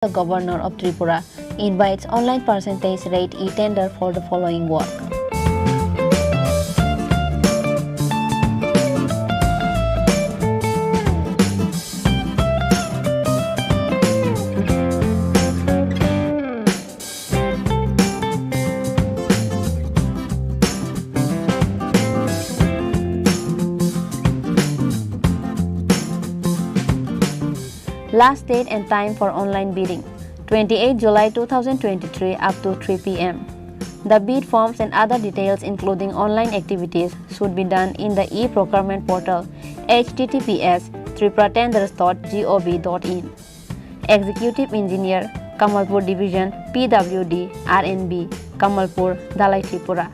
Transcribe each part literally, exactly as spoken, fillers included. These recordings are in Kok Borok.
the Governor of Tripura invites online percentage rate e-tender for the following work. Last date and time for online bidding, twenty-eight July two thousand twenty-three up to three P M. The bid forms and other details, including online activities, should be done in the e-procurement portal H T T P S tripura tenders dot gov dot in. Executive Engineer, Kamalpur Division, P W D, R N B, Kamalpur, Dhalai, Tripura.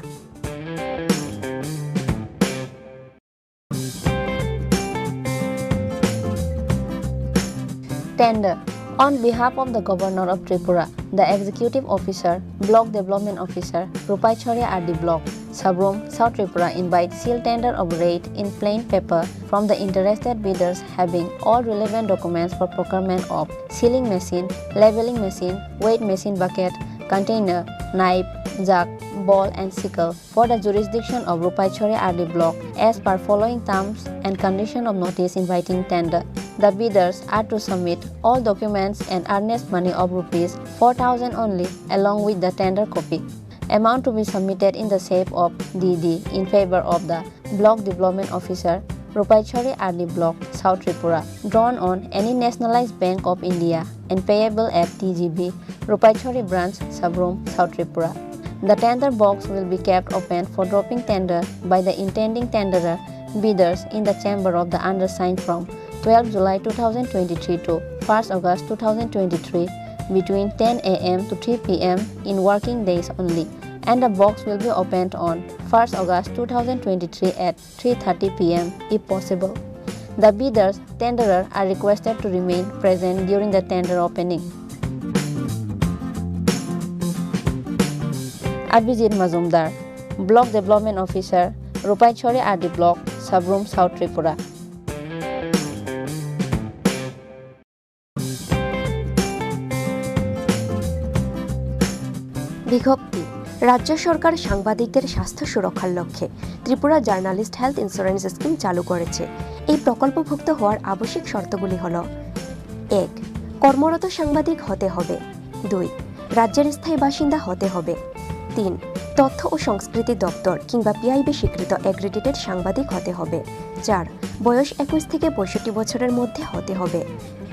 Tender. On behalf of the Governor of Tripura, the Executive Officer, Block Development Officer, Rupaishori R D Block, Sabroom, South Tripura invites seal tender of rate in plain paper from the interested bidders having all relevant documents for procurement of sealing machine, leveling machine, weight machine bucket, container, knife, jug, bowl and sickle for the jurisdiction of Rupaishori R D Block as per following terms and condition of notice inviting tender. The bidders are to submit all documents and earnest money of rupees four thousand only along with the tender copy. Amount to be submitted in the shape of D D in favor of the Block Development Officer, Rupaishori R D Block, South Tripura, drawn on any nationalized Bank of India and payable at T G B, Rupaishori Branch, Sabroom, South Tripura. The tender box will be kept open for dropping tender by the intending tenderer bidders in the chamber of the undersigned from twelve July two thousand twenty-three to first August two thousand twenty-three between ten A M to three P M in working days only, and the box will be opened on first August two thousand twenty-three at three thirty P M if possible. The bidders, tenderer are requested to remain present during the tender opening. Abhijit Majumdar, Block Development Officer, Rupaishori R D Block, Sabroom, South Tripura. বিজ্ঞপ্তি, রাজ্য সরকার সাংবাদিকদের স্বাস্থ্য সুরক্ষার লক্ষ্যে Tripura journalist health insurance scheme চালু করেছে। এই প্রকল্পভুক্ত হওয়ার আবশ্যিক শর্তগুলি হল: এক, কর্মরত সাংবাদিক হতে হবে। দুই, রাজ্যের স্থায়ী বাসিন্দা হতে হবে। তিন, তথ্য ও সংস্কৃতি দপ্তর কিংবা পিআইবি স্বীকৃত অ্যাক্রিডিটেড সাংবাদিক হতে হবে। চার, বয়স একুশ থেকে পঁয়ষট্টি বছরের মধ্যে হতে হবে।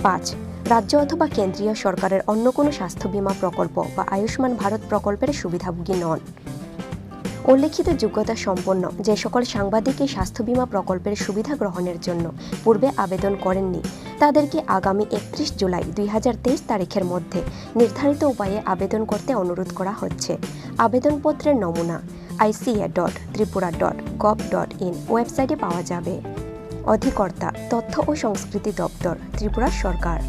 পাঁচ, রাজ্য অথবা কেন্দ্রীয় সরকারের অন্য কোনো স্বাস্থ্য বীমা প্রকল্প বা আয়ুষ্মান ভারত প্রকল্পের সুবিধাভোগী নন। উল্লেখিত যোগ্যতা সম্পন্ন যে সকল সাংবাদিক এই স্বাস্থ্য বীমা প্রকল্পের সুবিধা গ্রহণের জন্য পূর্বে আবেদন করেননি, তাদেরকে আগামী একত্রিশ জুলাই দুই হাজার তেইশ তারিখের মধ্যে নির্ধারিত উপায়ে আবেদন করতে অনুরোধ করা হচ্ছে। আবেদনপত্রের নমুনা আইসিএ ডট Tripura dot gov dot in ওয়েবসাইটে পাওয়া যাবে। অধিকর্তা, তথ্য ও সংস্কৃতি দপ্তর, ত্রিপুরা সরকার।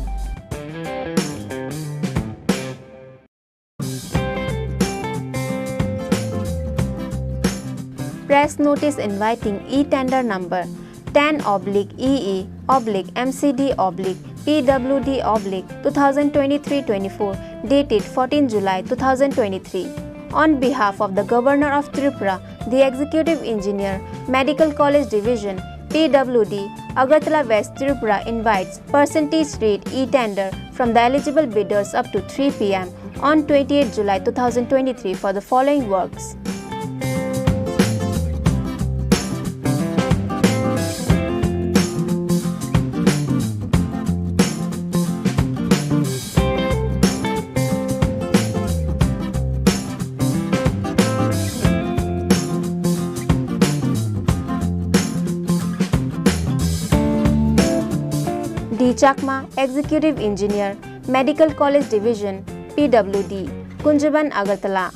Press notice inviting e-tender number ten oblique E E oblique M C D oblique P W D oblique two thousand twenty-three twenty-four, dated fourteen July two thousand twenty-three. On behalf of the Governor of Tripura, the Executive Engineer, Medical College Division, P W D, Agartala West, Tripura invites percentage rate e-tender from the eligible bidders up to three P M on twenty-eighth July two thousand twenty-three for the following works. D Chakma, Executive Engineer, Medical College Division, P W D, Kunjaban, Agartala.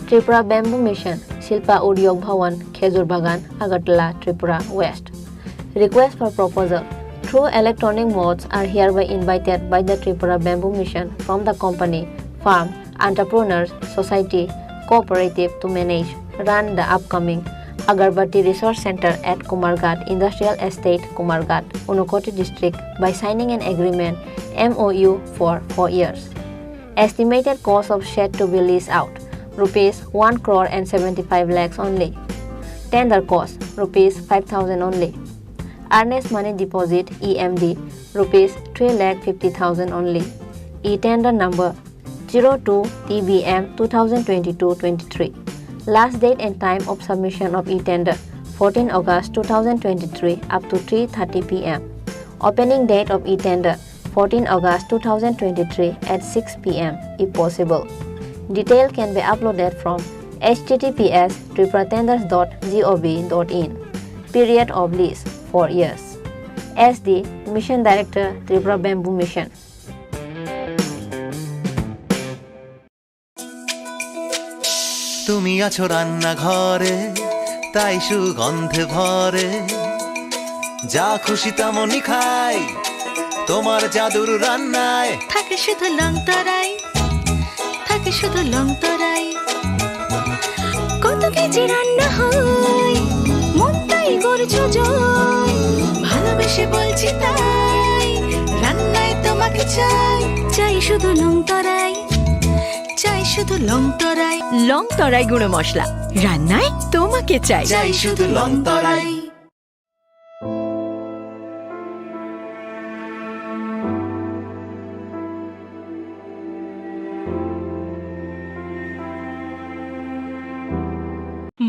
Tripura Bamboo Mission, Shilpa Udyog Bhawan, Khejur Bagan, Agartala, Tripura West. Request for proposal. Through electronic modes are hereby invited by the Tripura Bamboo Mission from the company, firm, entrepreneurs, society, cooperative to manage, run the upcoming Agarbatti Resource Centre at Kumarghat Industrial Estate, Kumarghat, Unakoti District by signing an agreement, M O U, for four years. Estimated cost of shed to be leased out, rupees one crore and seventy-five lakhs only. Tender cost, rupees five thousand only. Earnest money deposit, E M D, rupees three lakh fifty thousand only. E-tender number zero two T B M two thousand twenty-two twenty-three. Last date and time of submission of e-tender, fourteen August two thousand twenty-three up to three thirty P M. Opening date of e-tender, fourteen August two thousand twenty-three at six P M if possible. Detail can be uploaded from H T T P S tripura tenders dot gov dot in. Period of lease, four years. S D, Mission Director, Tripura Bamboo Mission. তুমি আছো রান্নাঘরে, তাই সুগন্ধে ভরে। যা খুশি তেমনই খাই, তোমার জাদুর রান্নায়। থাকে শুধু লং তরাই, থাকে শুধু লং তরাই। কত কেজি রান্না হয়, মন তাই করছো জয়। ভালোবেসে বলছি তাই, রান্নায় তোমাকে চাই। চাই শুধু লং তরাই, চাই শুধু লং তরাই। লং তরাই গুঁড়ো মশলা, রান্নায় তোমাকে চাই। চাই শুধু লং তরাই।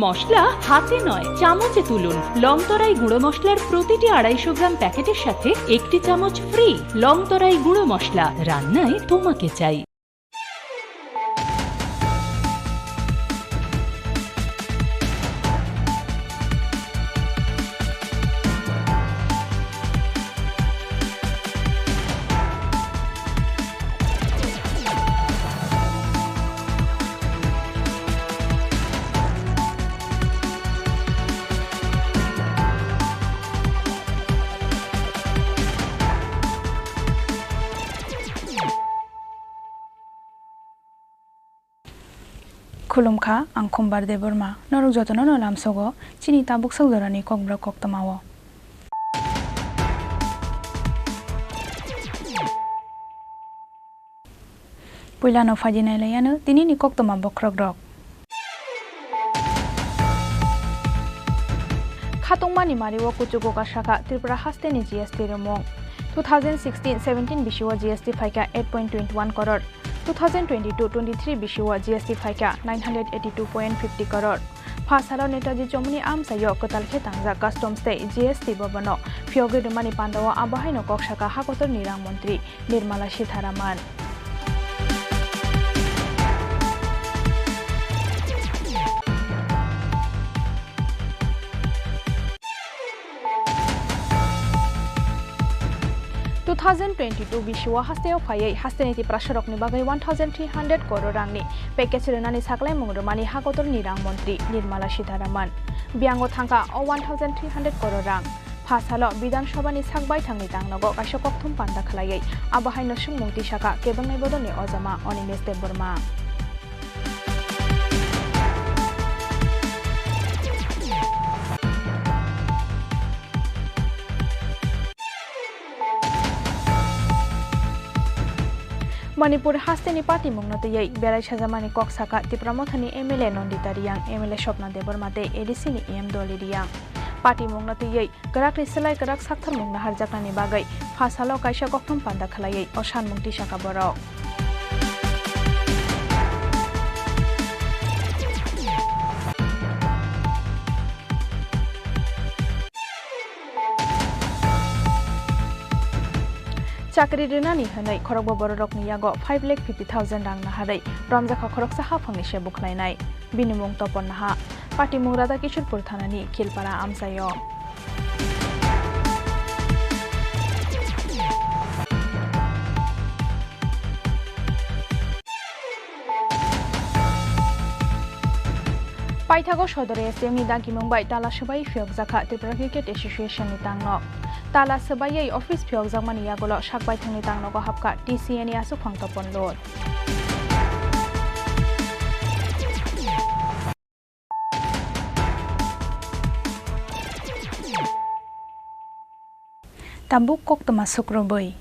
মশলা হাতে নয়, চামচে তুলুন। লং তরাই গুঁড়ো মশলার প্রতিটি আড়াইশো গ্রাম প্যাকেটের সাথে একটি চামচ ফ্রি। লং তরাই গুঁড়ো মশলা, রান্নায় তোমাকে চাই। Khulumkha, ang Khumbar Debbarma. Norok jotono no lamsogo chini tabuk sak jorani kokborok koktwmao. Puilano phaidi nai lai ano tinini koktwma bokhorok rok. Khatungmani mario kuchugo kasaka Tripura hasteni G S T rimung. Two thousand sixteen seventeen bisio G S T phaikha eight point twenty one koror. Two thousand twenty-two twenty-three bisio G S T phaikha nine hundred eighty-two point fifty koror. Phasalo Netaji Chomuni amchaio kwtal khe tangjak Customs tei G S T bhabono phiyogwi rwmani pandao abo haino kok saka hakotorni rang montri Nirmala Sitharaman. Two thousand twenty-two bisio hasteo phaiwi hasteni Tiprasarokni bagwi one thousand three hundred koror rangni package rwnani saklaimung rwmani hakotorni rang montri Nirmala Sitharaman. Biyango thangkha o one thousand three hundred koror rang. Phasalo Bidhan Sabhani sak baithangni tangnogo kaisa kokthum panda khlaiwi abo haino swngmung tisakha kebengni bodolni ojama Animesh Debbarma. Manipur hasteni patimungno twiwi belai sajamani kok saka Tipra Mothani M L A Nandita Reang, M L A Swapna Debbarma tei A D C ni E M Dolly Reang. Patimungno twiwi kwrakni slai kwrak saktharmung naharjaknani bagwi phasalo kaisa kokthum panda khlaiwi o sanmung tisakha borok. Chakri rinani hwnwi khorokbo bororokni yago five lakh fifty thousand rang naharwi romjakha khoroksa haphangni se bukhlainai. Bini mung Topon Naha. Patimung Radha Kishorpur thanani Khilpara amchaio. Paithago Sodor S D M ni dagimung bai tala swbai phiyokjakha Tripura Cricket Association ni tangno. Tala swbaiwi office phiyokjakmani yagulo sak baithangni tangnogo hapkha T C A ni aswkphang Topon Lod. Tabuk koktwma sukrubwi.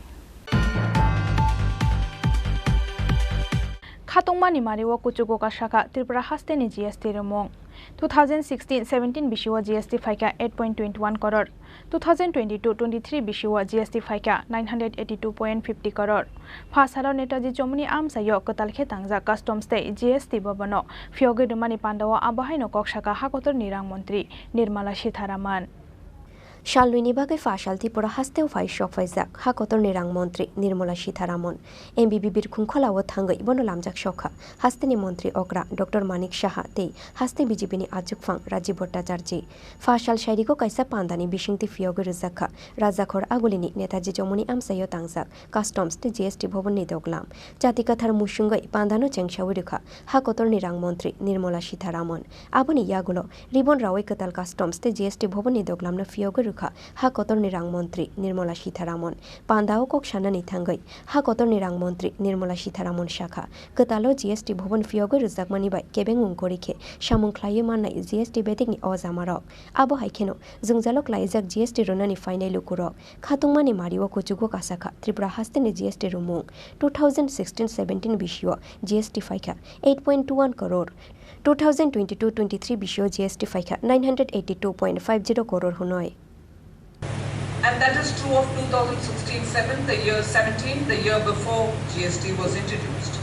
Khatungmani mario kuchugo kasakha Tripura hasteni G S T rwmung. Two thousand sixteen seventeen bisio G S T phaikha eight point twenty one koror. Two thousand twenty-two twenty-three bisio G S T phaikha nine hundred eighty-two point fifty koror. Pha salo Netaji Chomuni amchaio kwtal khe tangjak Customs tei G S T bhabono phiyogwi rwmani pandao abo haino kok sakha ha kotorni rang montri Nirmala Sitharaman. Sal nwi ni bagwi pha sal Tripura hasteo phai sok phaijak ha kotorni rang montri Nirmala Sitharaman. M B B birkhung kholao thangwi bono lamjak sokha hasteni montri okra Doctor Manik Saha tei haste B J P ni achukphang Rajiv Bhattacharjee. Pha sal sairiko kaisa pandani bisingtwi phiyogwi rwjak kha Rajakhor Agulini Netaji Chomuni amchaio tangjak Customs tei G S T bhabanni doglam. Chati kathar musungwi pandano chengsawi rwkha ha kotorni rang montri Nirmala Sitharaman. Aboni yagulo ribbon rawi kwtal Customs tei G S T bhabanni doglamno phiyogwi rwkha ha kotorni rang montri Nirmala Sitharaman. Pandao kok sanani thangwi ha kotorni rang montri Nirmala Sitharaman sakha, kwtalo G S T bhaban phiyogwi rwjakmani bai kebengmung kwrwi khe samung khlaiwi mannai G S T bedekni o jamarok. Abo hai kheno jwngjalo klaijak G S T rwnani phainai lukurok. Khatungmani mario kuchugo kasakha Tripura hasteni G S T rwmung. Two thousand sixteen seventeen bisio G S T phaikha eight point two one koror. Two thousand twenty-two twenty-three bisio G S T phaikha nine hundred eighty-two point five zero koror hwnwi. And that is true of two thousand sixteen seven, the year seventeen, the year before G S T was introduced.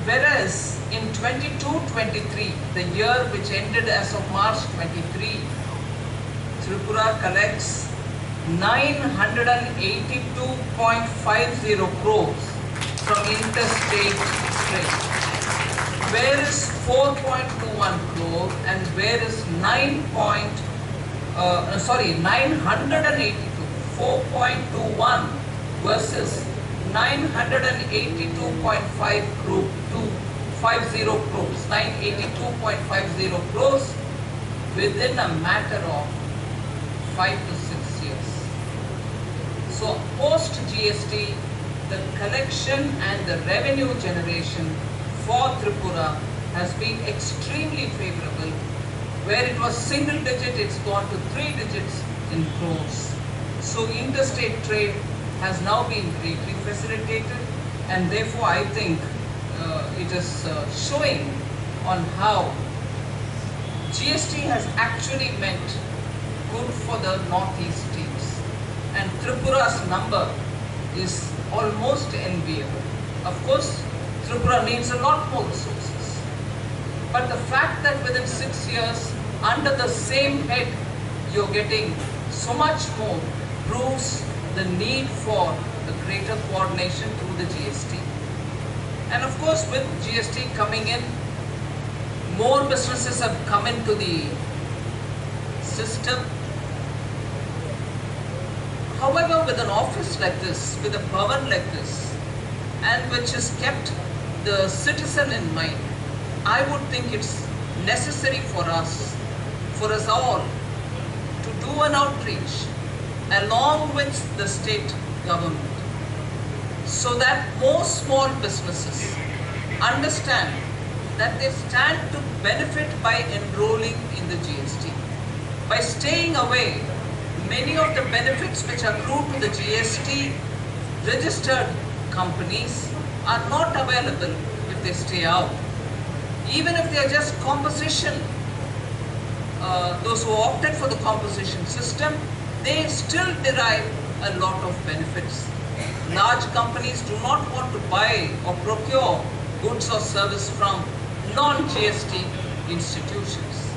Whereas in twenty-two twenty-three, the year which ended as of March twenty-three, Tripura collects nine hundred and eighty-two point five zero crores from interstate trade. Where is four point two one crore and where is nine point, uh, uh, sorry, nine hundred and eighty-two, four point two one versus nine hundred and eighty-two point five crore to five zero crores, nine eighty-two point five zero crores within a matter of five to six years. So post G S T, the collection and the revenue generation for Tripura has been extremely favorable. Where it was single digit, it's gone to three digits in crores. So interstate trade has now been greatly facilitated, and therefore I think, uh, it is, uh, showing on how G S T has actually meant good for the Northeast states, and Tripura's number is almost enviable. Of course, Tripura needs a lot more resources, but the fact that within six years, under the same head, you're getting so much more proves the need for a greater coordination through the G S T. And of course, with G S T coming in, more businesses have come into the system. However, with an office like this, with a bhavan like this, and which has kept the citizen in mind, I would think it's necessary for us, for us all, to do an outreach along with the state government, so that more small businesses understand that they stand to benefit by enrolling in the G S T. By staying away, many of the benefits which accrue to the G S T registered companies are not available if they stay out. Even if they are just composition, uh, those who opted for the composition system, they still derive a lot of benefits. Large companies do not want to buy or procure goods or service from non-G S T institutions.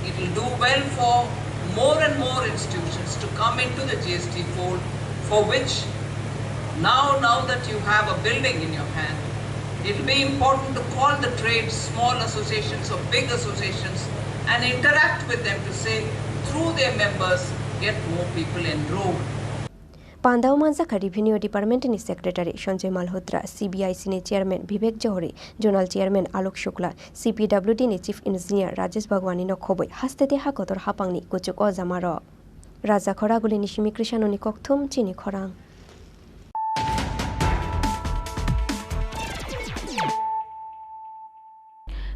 It will do well for more and more institutions to come into the G S T fold, for which now, now that you have a building in your hand, it will be important to call the trade, small associations or big associations, and interact with them to say, through their members, get more people enrolled. Pandao manjakha Revenue Department ni Secretary Sanjay Malhotra, C B I C ni Chairman Vivek Johari, Zonal Chairman Alok Shukla, C P W D ni Chief Engineer Rajesh Bhagwani no khobwi hastete ha kotor hapangni kuchuk o jamarok. Raja Khoragulini simi Krishanoni kokthum chini khorang.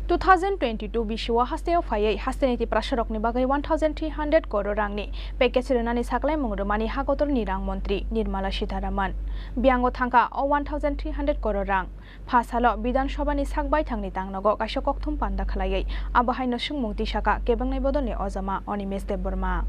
Two Two thousand twenty-two bisio hasteo phaiwi hasteni Tiprasarokni bagwi one thousand three hundred koror rangni package rwnani saklaimung rwmani ha kotorni rang montri Nirmala Sitharaman. Biyango thangkha o one thousand three hundred koror rang. Pha salo Bidhan Sabhani sak baithangni tangnogo kaisa kokthum panda khlaiwi abo haino swngmung tisakha kebengnai bodolni ojama Animesh Debbarma.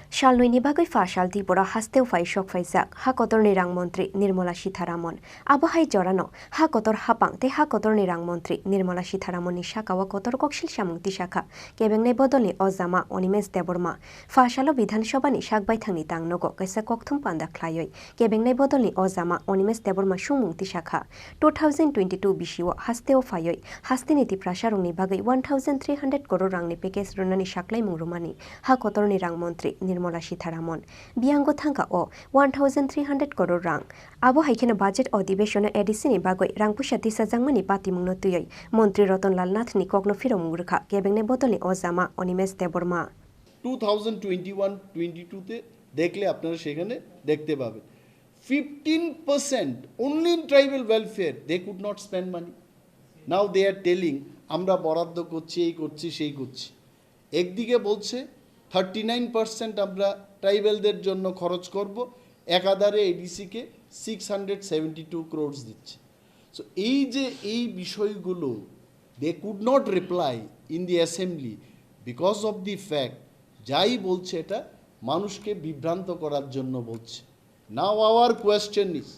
Salnwini bagwi pha sal Tripura hasteo phai sok phaijak ha kotorni rang montri Nirmala Sitharaman. Abo hai jorano ha kotor hapang tei ha kotorni rang montri Nirmala Sitharamanni sakao kotor koksil samung tisakha kebengnai bodolni ojama Animesh Debbarma. Pha salo Bidhan Sabhani sak baithangni tangnogo kaisa kokthum panda khlaiwi kebengnai bodolni ojama Animesh Debbarma swngmung tisakha. Two thousand twenty-two bisio hasteo phaiwi hasteni Tiprasarokni bagwi one thousand three hundred koror rangni package rwnani saklaimung rwmani ha kotorni rang montri Nirmala Sitharaman. Biyango thangkha o one thousand three hundred koror rang. Abo hai kheno budget odibeshono A D C ni bagwi rang puisa tisajakmani patimungno twiwi montri Ratan Lal Nath ni kokno phiromung rwkha kebengnai bodolni ojama Animesh Debbarma. Two thousand twenty-one twenty-two তে দেখলে আপনারা সেখানে দেখতে পাবেন, fifteen percent only in tribal welfare they could not spend money. Now they are telling আমরা বরাদ্দ করছি, এই করছি, সেই করছি। একদিকে বলছে থার্টি নাইন পার্সেন্ট আমরা ট্রাইবালদের জন্য খরচ করব, একাধারে এডিসিকে six hundred seventy two crores দিচ্ছে। সো এই যে এই বিষয়গুলো, they could not reply in the assembly because of the fact, যাই বলছে এটা মানুষকে বিভ্রান্ত করার জন্য বলছে। Now our question is,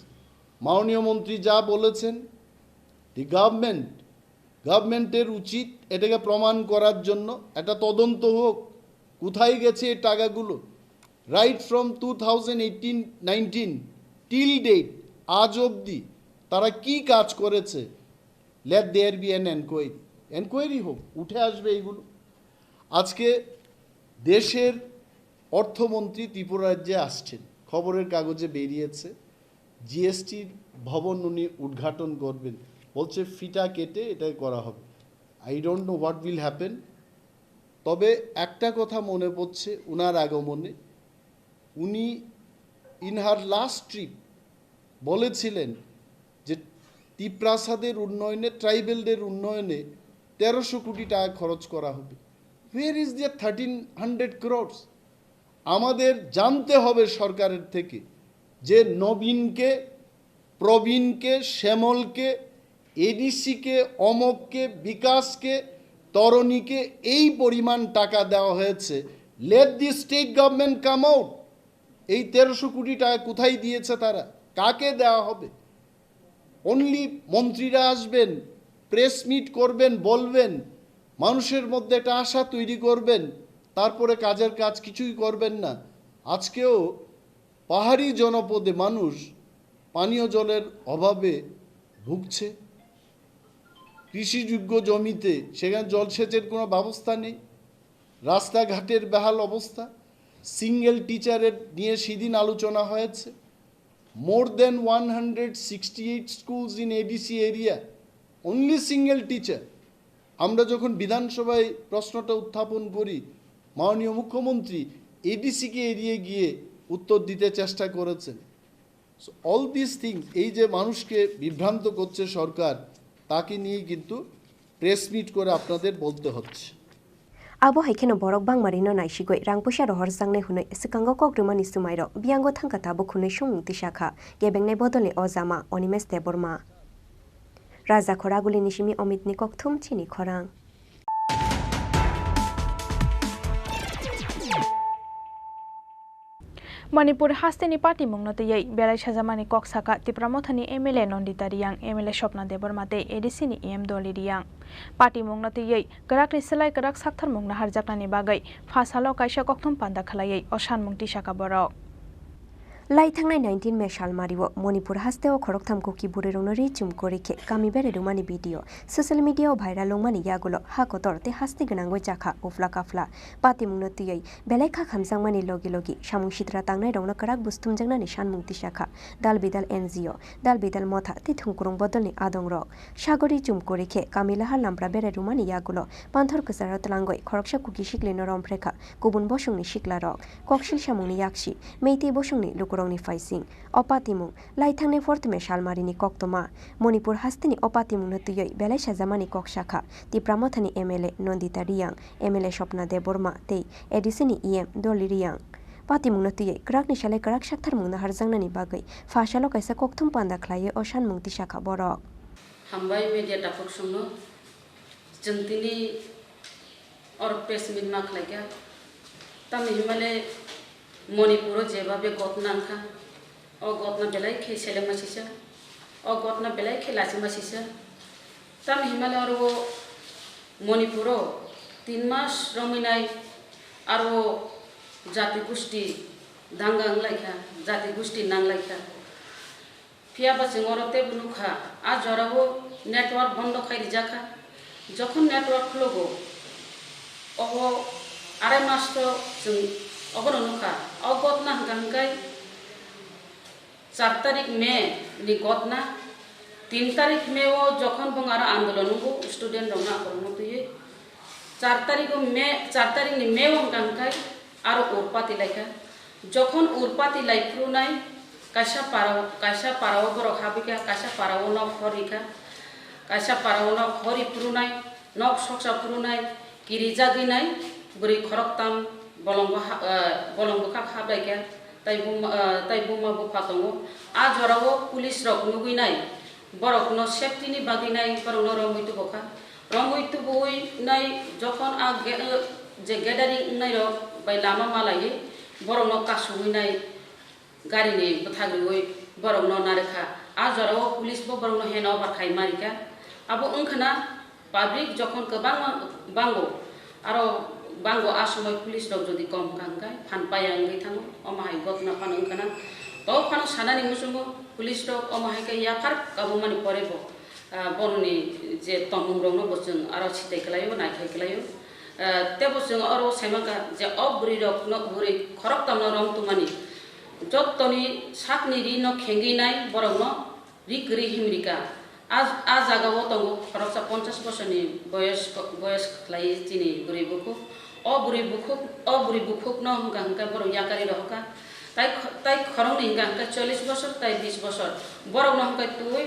মাননীয় মন্ত্রী যা বলেছেন, দি গভর্নমেন্ট, গভর্নমেন্টের উচিত এটাকে প্রমাণ করার জন্য একটা তদন্ত হোক, কোথায় গেছে এই টাকাগুলো। Right from two thousand eighteen nineteen till date, আজ অবধি তারা কি কাজ করেছে, let there be an enquiry. Enquiry হোক, উঠে আসবে এইগুলো। আজকে দেশের অর্থমন্ত্রী ত্রিপুরা রাজ্যে আসছেন, খবরের কাগজে বেরিয়েছে, জিএসটির ভবন উনি উদ্ঘাটন করবেন, বলছে ফিতা কেটে এটা করা হবে। I don't know what will happen। তবে একটা কথা মনে পড়ছে ওনার আগমনে, উনি in her last trip বলেছিলেন যে তিপ্রাসাদের উন্নয়নে, ট্রাইবেলদের উন্নয়নে তেরোশো কোটি টাকা খরচ করা হবে। Where is the thirteen hundred crores? আমাদের জানতে হবে সরকারের থেকে যে নবীনকে, প্রবীণকে, শ্যামলকে, এডিসিকে, অমককে, বিকাশকে, তরণীকে এই পরিমাণ টাকা দেওয়া হয়েছে। Let the state government come out. এই তেরোশো কোটি টাকা কোথায় দিয়েছে তারা, কাকে দেওয়া হবে? অনলি মন্ত্রীরা আসবেন, প্রেস মিট করবেন, বলবেন, মানুষের মধ্যে একটা আশা তৈরি করবেন, তারপরে কাজের কাজ কিছুই করবেন না। আজকেও পাহাড়ি জনপদে মানুষ পানীয় জলের অভাবে ভুগছে। কৃষিযোগ্য জমিতে সেখানে জলসেচের কোনো ব্যবস্থা নেই, রাস্তাঘাটের বেহাল অবস্থা। সিঙ্গেল টিচারের নিয়ে সেদিন আলোচনা হয়েছে। More than one hundred sixty-eight schools in ADC area, only single teacher। আমরা যখন বিধানসভায় প্রশ্নটা উত্থাপন করি, মাননীয় মুখ্যমন্ত্রী এডিসিকে এড়িয়ে গিয়ে উত্তর দিতে চেষ্টা করেছেন। So all these things, এই যে মানুষকে বিভ্রান্ত করছে সরকার, তাকে নিয়েই কিন্তু প্রেস মিট করে আপনাদের বলতে হচ্ছে। Abo hai kheno borok bangmarino naisigwi rang puisa rohorjaknai hwnwi swkango kok rwmani swmairok biyango thangkha tabuk hwnwi swngmung tisakha kebengnai bodolni ojama Animesh Debbarma. Raja Khoragulini simi Omitni kokthum chini khorang. Manipur hasteni patimungno twiwi belai sajamani kok saka Tipra Mothani M L A Nandita Reang, M L A Swapna Debbarma tei A D C ni E M Dolly Reang. Patimungno twiwi kwrakni slai kwrak saktharmung naharjaknani bagwi pha salo kaisa kokthum panda khlaiwi o sanmung tisaka borok. Lai thangnai nineteen May salmario Manipur hasteo khoroktham Kuki bwrwirokno ri chum kwrwi khe kami berai rwmani video social media-o viral wngmani yagulo ha kotor tei hasti gwnangwi chakha uphla kaphla. Patimungno twiwi belai kha khamjakmani logi logi samung sitra tangnairokno kwrak bwsthumjaknani sanmung tisakha dal bidal N G O, dal bidal motha tei thwngkwrwng bodolni adongrok. Sagori chum kwrwi khe kami lahar lampra berai rwmani yagulo panthor kwcharo twlangwi khoroksa Kuki siklino romphrekha kubun bosongni siklarok. Koksil samungni yaksi Meitei bosongni lukurok rokni phaising. O patimung laithangni portime salmarini koktwma. Manipur hasteni o patimungno twiwi belai sajamani kok sakha Tipra Mothani M L A Nandita Reang, M L A Swapna Debbarma tei A D C ni E M Dolly Reang. Patimungno twiwi kwrakni salai kwrak saktharmungno harjaknani bagwi pha salo kaisa kokthum panda khlaiwi o sanmung tisakha borok. Hambai media takhuk songno. Chwng tini oro press meet ma khlaikha. Tamni hwnmale Manipuro jebabe gotna wngkha, o gotna belai khe selengma sisa, o gotna belai khe lachima sisa. Tamni hwnmale oro o Manipuro tin mas romwi nai aro jati gusti danga wnglaikha, jati gusti nanglaikha. Phiya ba chwng oro teibo nukha, a jorao network bondo khai rijakha. Jokhon network khwlogo, obo arai mas to chwng obono nukha. O gotna hwnkha hwnkhe char tarik May ni gotna. Tin tarik May o jokhon bwng aro andolon wngo student rokno akorokno twiwi, char tarik o May, char tarik ni May o hwnkha hwnkhe aro urpati laikha. Jokhon urpati lai phuru nai, kaisa para, kaisa para o borok habwi kha, kaisa para o nok hor rikha, kaisa para o nok hor ri phuru nai, nok soksa phuru nai, kirijagwi nai, bwrwi khoroktam bolong bo ha-, eh, bolong bwkhak hablai kha, tai buma, eh, tai buma bupha tongo. A jora o police rok nugwi nai, borok no safety ni bagwi nai, borok no romwi tubu kha. Romwi tubui nai jokhon a ge-, eh, je gathering wngnai rok bai lama malaiwi borok no kasugwi nai, gari ni bwthak riwi borok no narikha. A jora o police bo borok no hand over khai marikha. Abo wngkhana public jokhon kwbangma bango, aro bango a somoi police rok jodi kom wngkha hwnkhe phan paya wngwi thango, omo hai gotna phano wngkhana. To phano sanani muchungo police rok omo hai khe yaphar kabumani pore bo, ah, boroni je tongmung rokno bo chwng aro sitai kwlaio, naithai kwlaio. Ah, tebo chwng oro saimankha je o bwrwi rokno, bwrwi khoroktamno rom tongmani jottoni sakni rino khengwi nai borokno ri kwrwi himrika. A, a jagao tongo khoroksa ponchash bosorni boyos, boyos khlai chini bwrwi bukhuk. O bwrwi bukhuk, o bwrwi bukhukno hwnkha hwnkhe borok yakarwi rohorkha. Tai kho-, tai khoroknwi hwnkha hwnkhe chollish bosor tai bish bosor. Borokno hwnkhe twi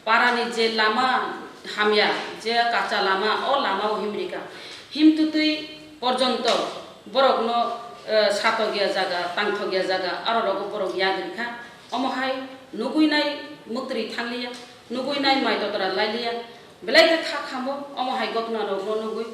parani je lama hamya, je kacha lama, o lamao himrika. Himtwtwi porjonto borokno, eh, satokya jaga, tangthokya jaga, aro rogo borok yagrikha. Omo hai nugui nai muktri thangliya, nugui nai mai totora lailiya, belai khe kha khamo, omo hai gotna rokno nugui,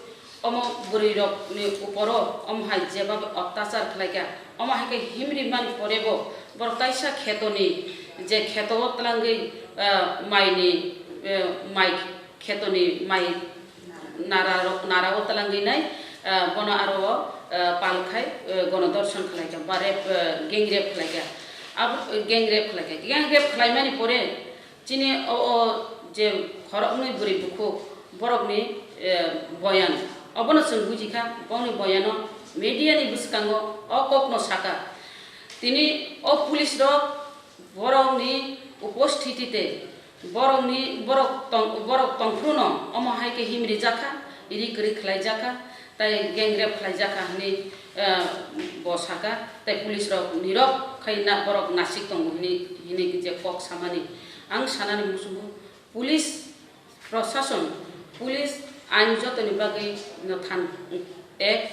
omo bwrwi rokni uporo omo hai jeba ottachar khlaikha, omo hai khe himri mani porebo borok kaisa khetoni je kheto o twlangwi, ah, maini, eh, mai khetoni mai nara rok, nara o twlangwi nai, ah, bono aro o, ah, pal khai, eh, gono dorson khlai kha, ba rape, eh, gang rape khlai kha. Abo, eh, gang rape khlai kha. Gang rape khlai mani pore chini o, o je khoroknwi bwrwi bukhuk borokni, eh, boyan, obono chwng buji kha, bongni boyano media ni bwskango o kokno saka. Tini o police rok borokni uposthiti tei borokni, borok tong, borok tongphruno omo hai khe himri jakha, ri kwrwi khlai jakha, tai gang rape khlai jakha hwnwi, eh, bo saka, tai police rok nirok khai na, borok nasik tongo hwnwi, hwnwi je kok samani. Ang sanani muchungo police Prosason, police, ain jotoni bagwi no than ek,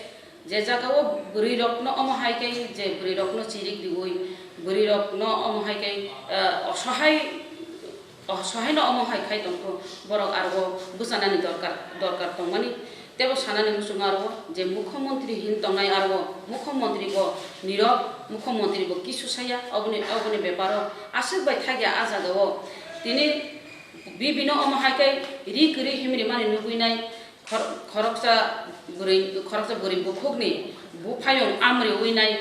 je jagao bwrwi rokno omo hai khe je bwrwi rokno chirik riwi, bwrwi rokno omo hai khe, eh, osohai, osohai no omo hai khai tongkho, borok aro bwchanani dorkar, dorkar tongmani. Tebo sanani muchungo aro je mukhyamantri hin tongnai aro mukhyamantri bo nirok, mukhyamantri bo kisu saya, oboni, oboni beparo aswk bai thakya a jagao tini Bibino omo hai khe ri kwrwi himri mani nugwi nai khor-, khoroksa bwrwi, khoroksa bwrwi bukhukni buphayung amri wi nai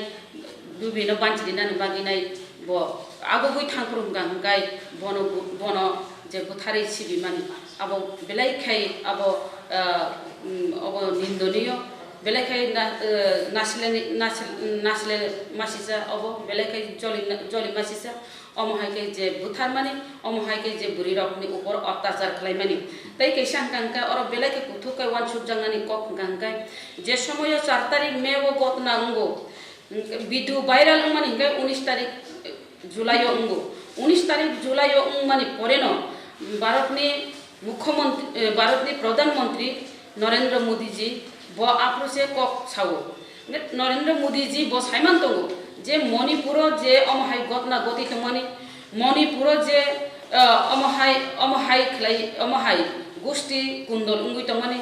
bibino banchi rinani bagwi nai bo agugwi thangphuru hwnkha hwnkhe bono bu-, bono je butharwi sibi mani abo belai khai abo, ah, um, abo nindoniyo belai khai na-, ah, nasileni-, nasil-, nasile masisa abo belai khai joli, joli masisa. Omo hai khe je butharmani, omo hai khe je bwrwi rokni upor ottachar khlaimani. Tei kaisa hwnkha hwnkhe oro belai khe kuthuk khe uansukjaknani kok hwnkha hwnkhe je somoio char tarik May o gotna wngo, video viral wngmani hwnkhe unis tarik, July o wngo. Unis tarik July o wngmani poreno Bharatni Mukhyamantri, eh, Bharatni Pradhan Mantri Narendra Modi ji bo aphuru se kok sao. Narendra Modi ji bo saiman tongo je Manipuro je omo hai gotna goti tongmani, Manipuro je, eh, omo hai, omo hai khlai, omo hai gusti kundol wngwi tongmani,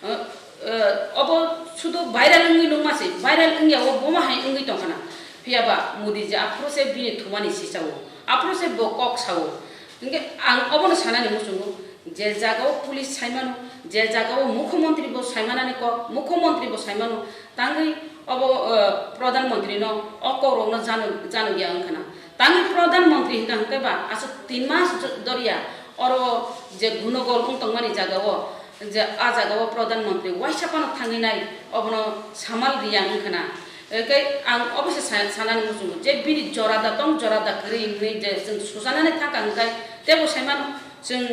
eh, eh, obo sudu viral wngwi nukma se, viral wngya o bomo hai wngwi tongkhana. Phiya ba Modi je aphuru se bini thumani sisao, aphuru se bo kok sao. Hinkhe ang obono sanani muchungo, je jagao police saimano, je jagao mukhyamantri bo saimanani kok, mukhyamantri bo saimano, tangwi obo, eh, Pradhan Mantri no o kokrokno jano, jano ya wngkhana. Tangwi Pradhan Mantri hinka hinkhe ba aswk tin mas doriya oro je gunogol wng tongmani jagao, je a jagao Pradhan Mantri waisa phano thangwi nai obono samal riya wngkhana. Hinkhe ang obo se sa-, sanani muchungo je bini jora da tong, jora da kwrwi hinwi je chwng sujanani thangkha hinkhe teibo saimano. Chwng,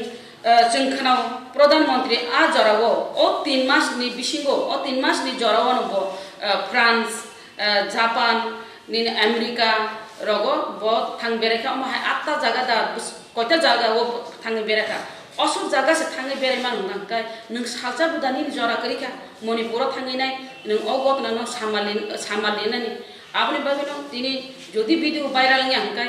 eh, chwng khwnao Pradhan Mantri a jorao, o tin mas ni bisingo, o tin mas ni jorao no bo, eh, France, eh, Japan, nini America rogo bo thang berai kha, omo hai atta jaga da bus-, koita jaga o thangwi berai kha. Osuk jaga se thangwi berai mano hwnkha hwnkhe nwng salsa buda nini jora kwrwi kha, Manipur o thangwi nai nwng o gotna no samal, samal linani. Aboni bagwi no tini jodi video viral wngya hwnkhe,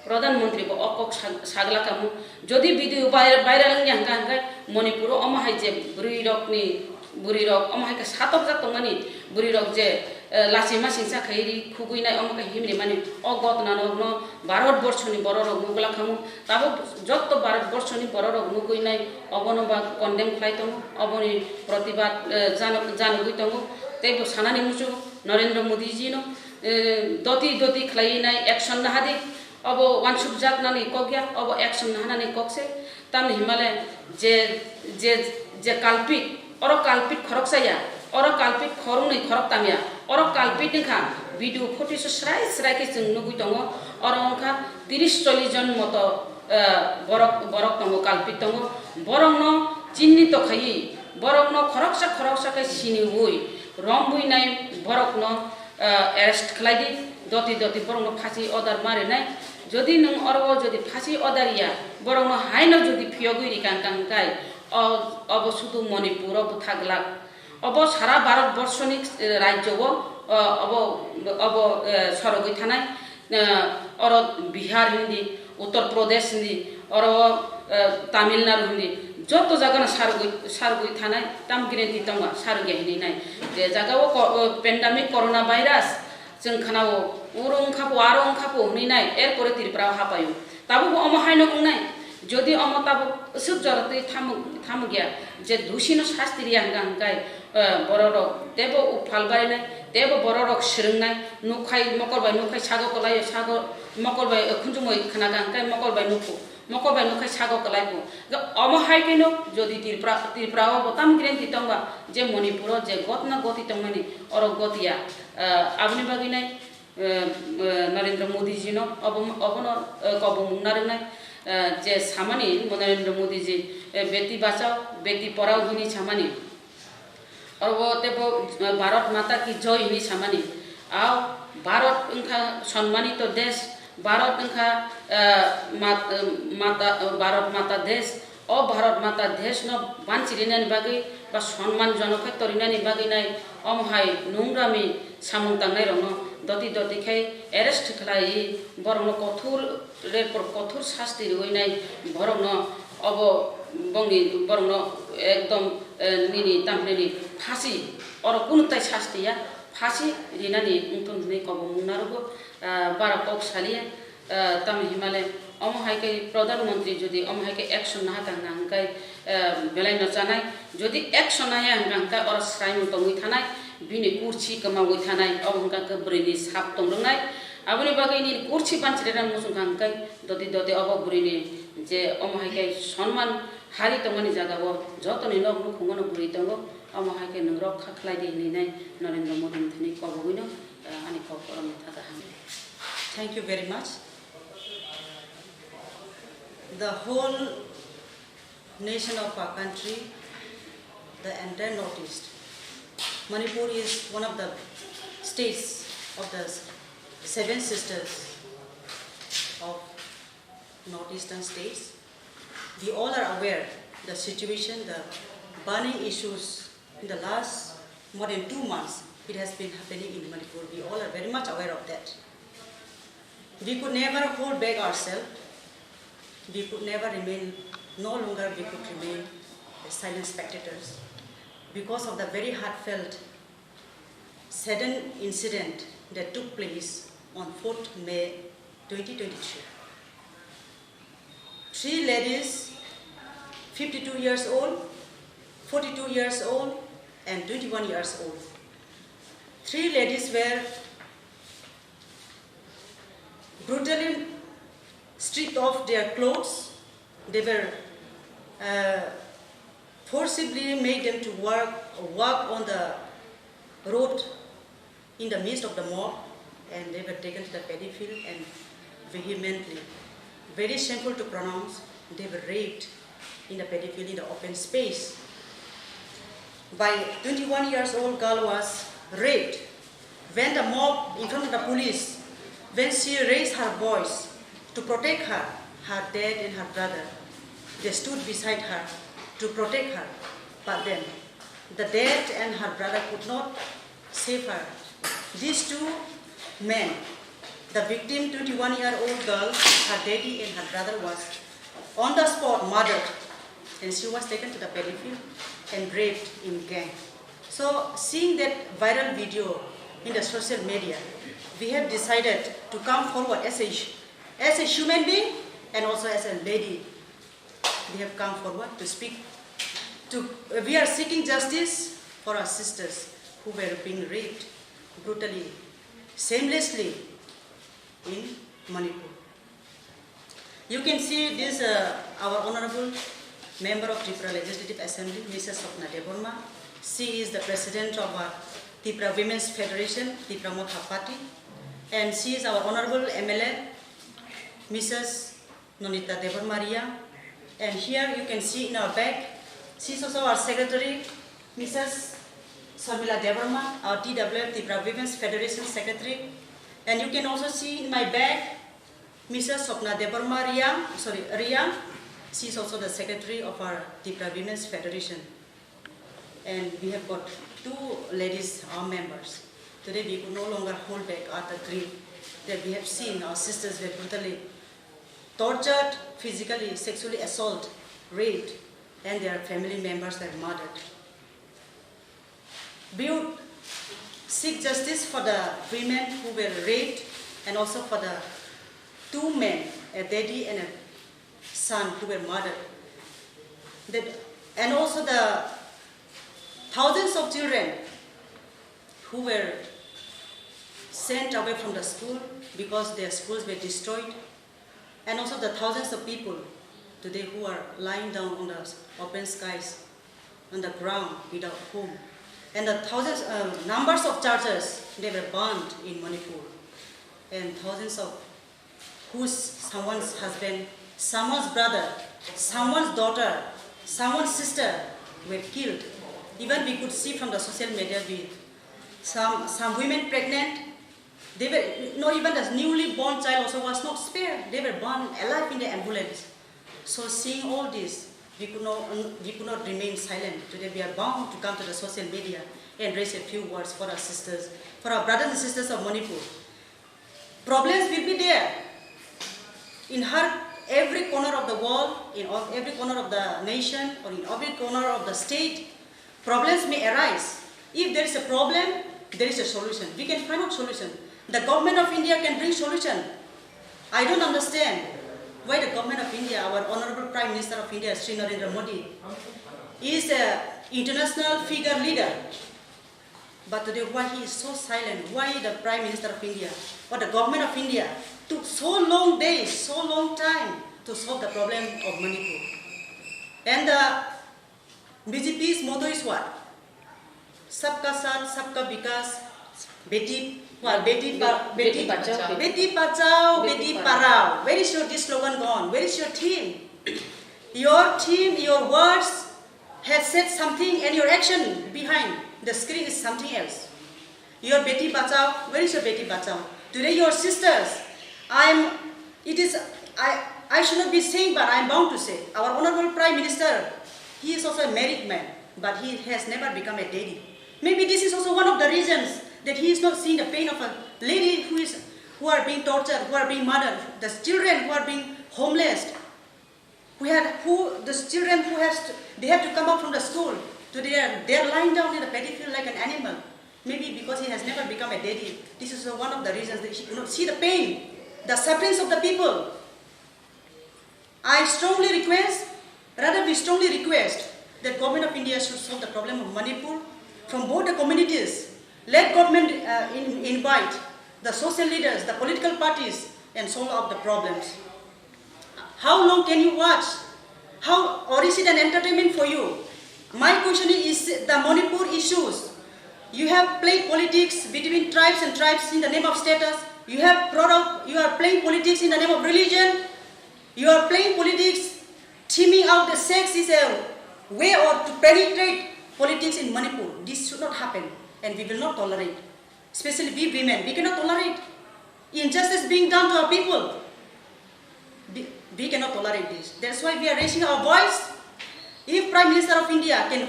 Pradhan Mantri bo o kok sa-, sagla kamo. Jodi video viral, viral wngya hwnkha hwnkhe Manipur o omo hai je bwrwi rokni, bwrwi rok omo hai khe satokjak tongmani bwrwi rok je, eh, lachima singsa khai ri khugwi nai omo khe himri mani o gotna no, no Bharat borso ni borok rok nugla kamo. Tabuk jotto Bharat borso ni borok rok nugwi nai obono ba condemn khlai tongo, oboni protibad, eh, jano-, janogwi tongo. Tei bo sanani muchungo Narendra Modi ji no, eh, doti doti khlai nai action nahadi. Obo wansukjaknani kok ya, obo action nahanani kok se. Tamni himale je, je, je culprit, oro culprit khoroksa ya, oro culprit khoroknwi khoroktam ya, oro culprit wngkha video footage o srai srai khe chwng nugwi tongo, oro wngkha tiris chollish jon moto, eh, borok, borok tongo, culprit tongo, borokno chinni to khaiwi, borokno khoroksa khoroksa khe siniwi, rombwi nai borokno, eh, arrest khlai di, doti doti borokno phasi order ma rinai. Jodi nwng oro o jodi phasi order ya, borokno haino jodi phiyogwi rikha hwnkha hwnkhe, o, obo sudu Manipur o bwtha glak. Obo sara Bharat borso ni, eh, rajyo o, eh, obo, obo, eh, sorogwi thanai, eh, oro Bihar hindi, Uttar Pradesh hindi, oro, eh, Tamil Nadu hindi, joto jaga no sarogwi, sarogwi thanai, tam guarantee tongo, sarogya hinwi nai. Je jaga o ko-, o pandemic corona virus, chwng khwnao, uro wngkha po, aro wngkha po hinwi nai, er pore Tripura o hapaio. Tabuk bo omo haino wngnai, jodi omo tabuk swk jora twi thamuk, thamuk ya, je dusi no sasti riya hwnkha hwnkhe, eh, borok rok teibo uphal barinai, teibo borok rok swrwngnai, nukhai mokol bai nukhai sago kwlaio, sago mokol bai, eh, khunjumui khwna kha hwnkhe mokol bai nukhu. Mokol bai nukhai sago kwlai bo. Ga omo hai khe no jodi Tripura, Tripura o bo tam guarantee tongba je Manipur o je gotna goti tongmani oro gotiya. Ah, aboni bagwi nai, eh, eh, Narendra Modi ji no obo, obono, eh, kobongmung narwknai, eh, je samani Narendra Modi ji, eh, beti bachao, beti porao hini samani. Oro teibo, eh, Bharat Mata ki Joy hinwi samani. Ao Bharat wngkha sonmanito desh, Bharat wngkha, eh, mat-, eh, mata, eh, Bharat Mata desh. O Bharat Mata desh no banchirinani bagwi ba sonman jonok khe torinani bagwi nai omo hai nungrami samung tangnai rokno doti doti khai arrest khlai borokno kothor Repor kothor sasti riwi nai borokno obo bongni borokno ekdom, eh, nini tamhinani phasi oro kunu tai sasti ya phasi rinani wngthun hinwi kobongmung narwgo, ah, bara kok saliya, ah, tamni himale omo hai khe Pradhan Mantri jodi omo hai khe action naha tang na hwnkhe, eh, belai no chanai. Jodi action naya hwnkha hwnkhe oro swraimung tongwi thanai, bini kursi kwmawi thanai, obo hwnkha hwnkhe bwrwini sap tong rwnai. Aboni bagwi nini kursi banchirina muchungkha hwnkhe doti doti obo bwrwini je omo hai khe sonman hari tongmani jagao jotoni nok nukhungo no bwrwi tongo, omo hai khe nwng rokha khlai di hinwi nai Narendra Modi ni thani kobogwi no, eh, ani kok oro no thaka hamya. Thank you very much. The whole nation of our country, the entire Northeast. Manipur is one of the states of the Seven Sisters. of northeastern states. We all are aware the situation, the burning issues in the last more than two months, it has been happening in Manipur. We all are very much aware of that. We could never hold back ourselves. We could never remain, no longer we could remain as silent spectators because of the very heartfelt sudden incident that took place on fourth May twenty twenty-three. Three ladies, fifty-two years old, forty-two years old, and twenty-one years old. Three ladies were brutally stripped of their clothes. They were, uh, forcibly made them to work, walk on the road in the midst of the mob, and they were taken to the paddy field and vehemently, very shameful to pronounce, they were raped in the paddy field in the open space. By twenty-one years old girl was raped when the mob in front of the police, when she raised her voice to protect her, her dad and her brother, they stood beside her to protect her. But then the dad and her brother could not save her. These two men, the victim, twenty-one-year-old girl, her daddy and her brother was on the spot murdered, and she was taken to the paddy field and raped in gang. So, seeing that viral video in the social media, we have decided to come forward as a, as a human being and also as a lady. We have come forward to speak. To, we are seeking justice for our sisters who were being raped brutally, shamelessly in Manipur. You can see this, uh, our honorable member of Tripura Legislative Assembly, Missus Swapna Debbarma. She is the president of our Tripura Women's Federation, Tipra Motha Party, and she is our honorable M L A, Missus Nonita Debbarma Reang. And here you can see in our back, she is also our secretary, Missus Sharmila Debbarma, our T W F, Tipra Women's Federation secretary. And you can also see in my back, Missus Swapna Debbarma Reang, sorry, Reang. She is also the secretary of our Tipra Women's Federation. And we have got two ladies, our members. Today we could no longer hold back our grief that we have seen our sisters were brutally tortured, physically, sexually assaulted, raped, and their family members were murdered. We would seek justice for the women who were raped and also for the two men, a daddy and a son, who were murdered. That, and also the thousands of children who were sent away from the school because their schools were destroyed, and also the thousands of people today who are lying down on the open skies, on the ground without home, and the thousands, uh, numbers of churches, they were burned in Manipur, and thousands of whose someone's husband, someone's brother, someone's daughter, someone's sister were killed. Even we could see from the social media, we, some, some women pregnant, they were, not even the newly born child also was not spared. They were burned alive in the ambulance. So seeing all this, we could not, we could not remain silent. Today we are bound to come to the social media and raise a few words for our sisters, for our brothers and sisters of Manipur. Problems will be there in her, every corner of the world, in all, every corner of the nation, or in every corner of the state. Problems may arise. If there is a problem, there is a solution. We can find out solution. The government of India can bring solution. I don't understand why the government of India, our honorable Prime Minister of India, Shri Narendra Modi, is a international figure leader. But today, why he is so silent? Why the Prime Minister of India or the government of India took so long days, so long time to solve the problem of Manipur? And the B J P's motto is what? Sabka Saath, Sabka Vikas, Beti, well, Beti, Be-, Beti, Beti Bachao, Beti Bachao, Beti Beti Padhao. Padhao. Where is your this slogan gone? Where is your theme? Your theme, your words have said something, and your action behind the screen is something else. Your Beti Bachao, where is your Beti Bachao? Today, your sisters, I am It is, I, I should not be saying, but I am bound to say, our Honorable Prime Minister, he is also a married man, but he has never become a daddy. Maybe this is also one of the reasons that he is not seeing the pain of a lady who is, who are being tortured, who are being murdered, the children who are being homeless, who had, who, the children who has to, they have to come out from the school, to their, they are lying down in the paddy field like an animal. Maybe because he has never become a daddy, this is one of the reasons that he could not see the pain, the sufferings of the people. I strongly request, rather we strongly request that Government of India should solve the problem of Manipur from both the communities. Let government, uh, in-, invite the social leaders, the political parties, and solve out the problems. How long can you watch? How, or is it an entertainment for you? My question is, is the Manipur issues. You have played politics between tribes and tribes in the name of status. You have brought up, you are playing politics in the name of religion. You are playing politics, trimming out the sex is a way or to penetrate politics in Manipur. This should not happen, and we will not tolerate. Especially we women, we cannot tolerate injustice being done to our people. We, we cannot tolerate this. That's why we are raising our voice. If Prime Minister of India can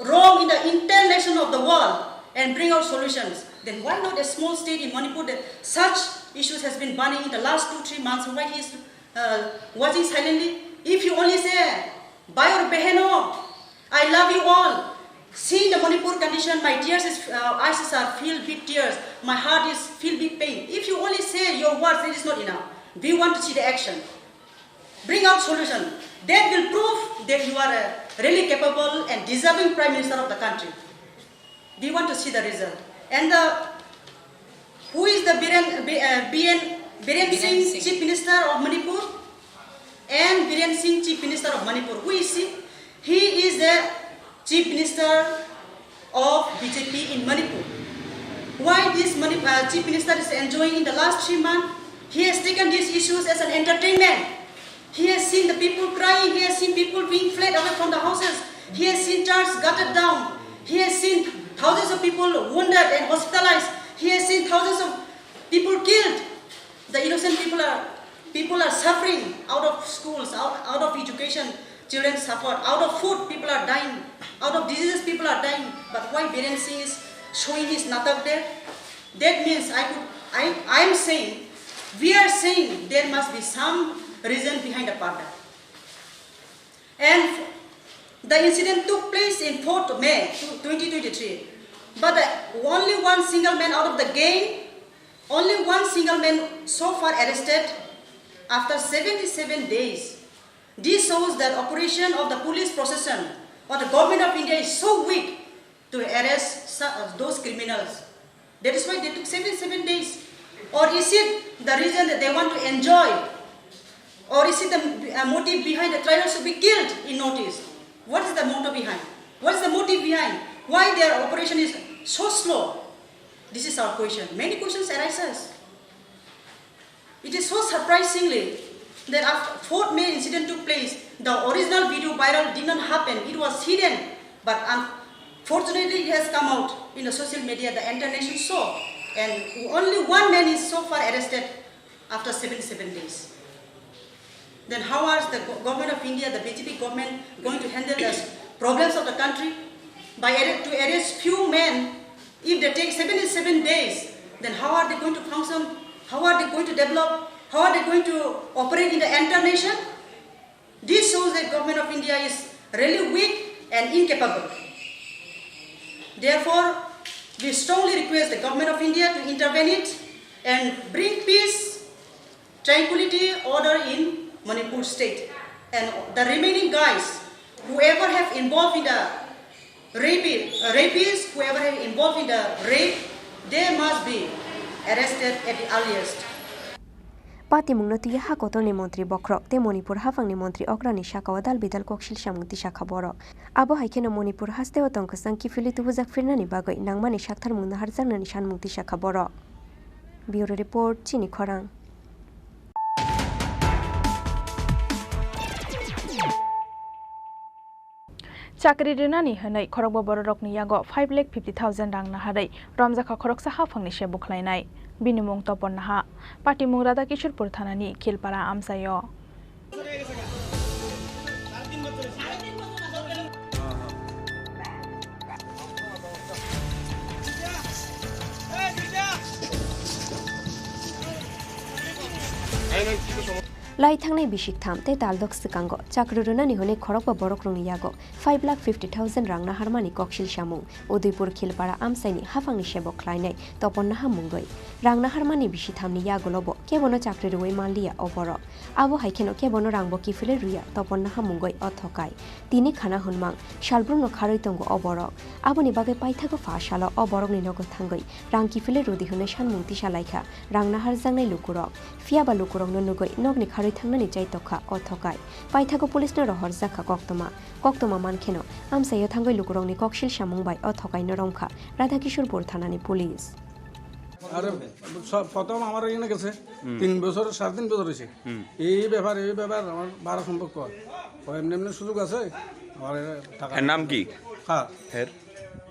roam in the entire nation of the world and bring out solutions, then why not a small state in Manipur that such issues has been burning in the last two, three months? Why he is, uh, watching silently? If you only say, "Bhai aur behno, I love you all." Seeing the Manipur condition, my tears is, uh, eyes are filled with tears. My heart is filled with pain. If you only say your words, it is not enough. We want to see the action. Bring out solution. That will prove that you are a really capable and deserving Prime Minister of the country. We want to see the result. And the, who is the Biren, B-, uh, B N, Biren Biren Singh, Singh. Chief Minister of Manipur? And Biren Singh, Chief Minister of Manipur. Who is he? He is the Chief Minister of B J P in Manipur. Why this Mani-, uh, Chief Minister is enjoying in the last three months? He has taken these issues as an entertainment. He has seen the people crying. He has seen people being fled away from the houses. He has seen churches gutted down. He has seen thousands of people wounded and hospitalized. He has seen thousands of people killed. The innocent people are, people are suffering out of schools, out, out of education, children suffer. Out of food, people are dying. Out of diseases, people are dying. But why Biren Singh is showing his natak there? That means I could, I, I am saying, we are saying there must be some reason behind the purdah. And the incident took place in fourth May twenty twenty-three. But the, only one single man out of the gang, only one single man so far arrested after seventy-seven days. This shows that operation of the police procession or the Government of India is so weak to arrest su-, uh, those criminals. That is why they took seventy-seven days. Or is it the reason that they want to enjoy? Or is it the, uh, motive behind the tribals to be killed in Northeast? What is the motto behind? What is the motive behind? Why their operation is so slow? This is our question. Many questions arises. It is so surprisingly that after fourth May incident took place, the original video viral did not happen. It was hidden, but unfortunately it has come out in the social media. The entire nation saw, and only one man is so far arrested after seventy-seven days. Then how are the go-, Government of India, the B J P government, going to handle the problems of the country? By arre-, to arrest few men, if they take seventy-seven days, then how are they going to function? How are they going to develop? How are they going to operate in the entire nation? This shows that Government of India is really weak and incapable. Therefore, we strongly request the Government of India to intervene it and bring peace, tranquility, order in Manipur state. And the remaining guys, whoever have involved in the rape, rapists, whoever have involved in the rape, they must be arrested at the earliest. Patimungno twiwi ha kotorni montri bokhorok tei Manipur haphangni montri okrani sakao dal bidal koksil samung tisakha borok. Abo hai kheno Manipur hasteo tong kwchang kiphilwi tubujak phirnani bagwi nangmani saktharmung naharjaknani sanmung tisakha borok. Bureau Report, Chini Khorang. Chakri rinani hwnwi khorokbo bororokni yago five lakh fifty thousand rang naharwi romjakha khoroksa haphangni se bukhlainai. Bini mung Topon Naha, patimung Radhakishorpur thanani Khilpara amchaio. Lai thangnai bisik tham tei taldok swkango chakri rwnani hwnwi khorokba borokrokni yago five lakh fifty thousand rang naharmani koksil samung. Udaipur Khilpara amchaini haphangni sebok khlainai Topon Naha mungwi rang naharmani bisi thamni yagulobo kebono chakri rwui manliya o borok. Abo hai kheno kebono rangbo kiphilwi rwya Topon Naha mungwi o thokai. Tini khana hwnmang salbrumno kharwi tongo o borok. Aboni bagwi paithago pha salo o borokni nogo thangwi rang kiphilwi rwdi hwnwi sanmung tisa laikha rang naharjaknai lukurok. Phiyaba lukurokno nugwi nokni kharwi thangnani chaitokha o thokai. Paithago police-no rohorjakha koktwma. Koktwma mankheno, amchaio thangwi lukurokni koksil samung bai o thokaino romkha Radhakishorpur thanani police. আরে, সব প্রথম আমার এখানে গেছে, হুম। তিন বছর, সাড়ে তিন বছর হয়েছে। হুম। এই ব্যাপার, এই ব্যাপার আমার বারো সম্পর্ক হয়। ও এমনি এমনি সুযোগ আছে, আমার এখানে টাকা এর নাম কি? হ্যাঁ। এর?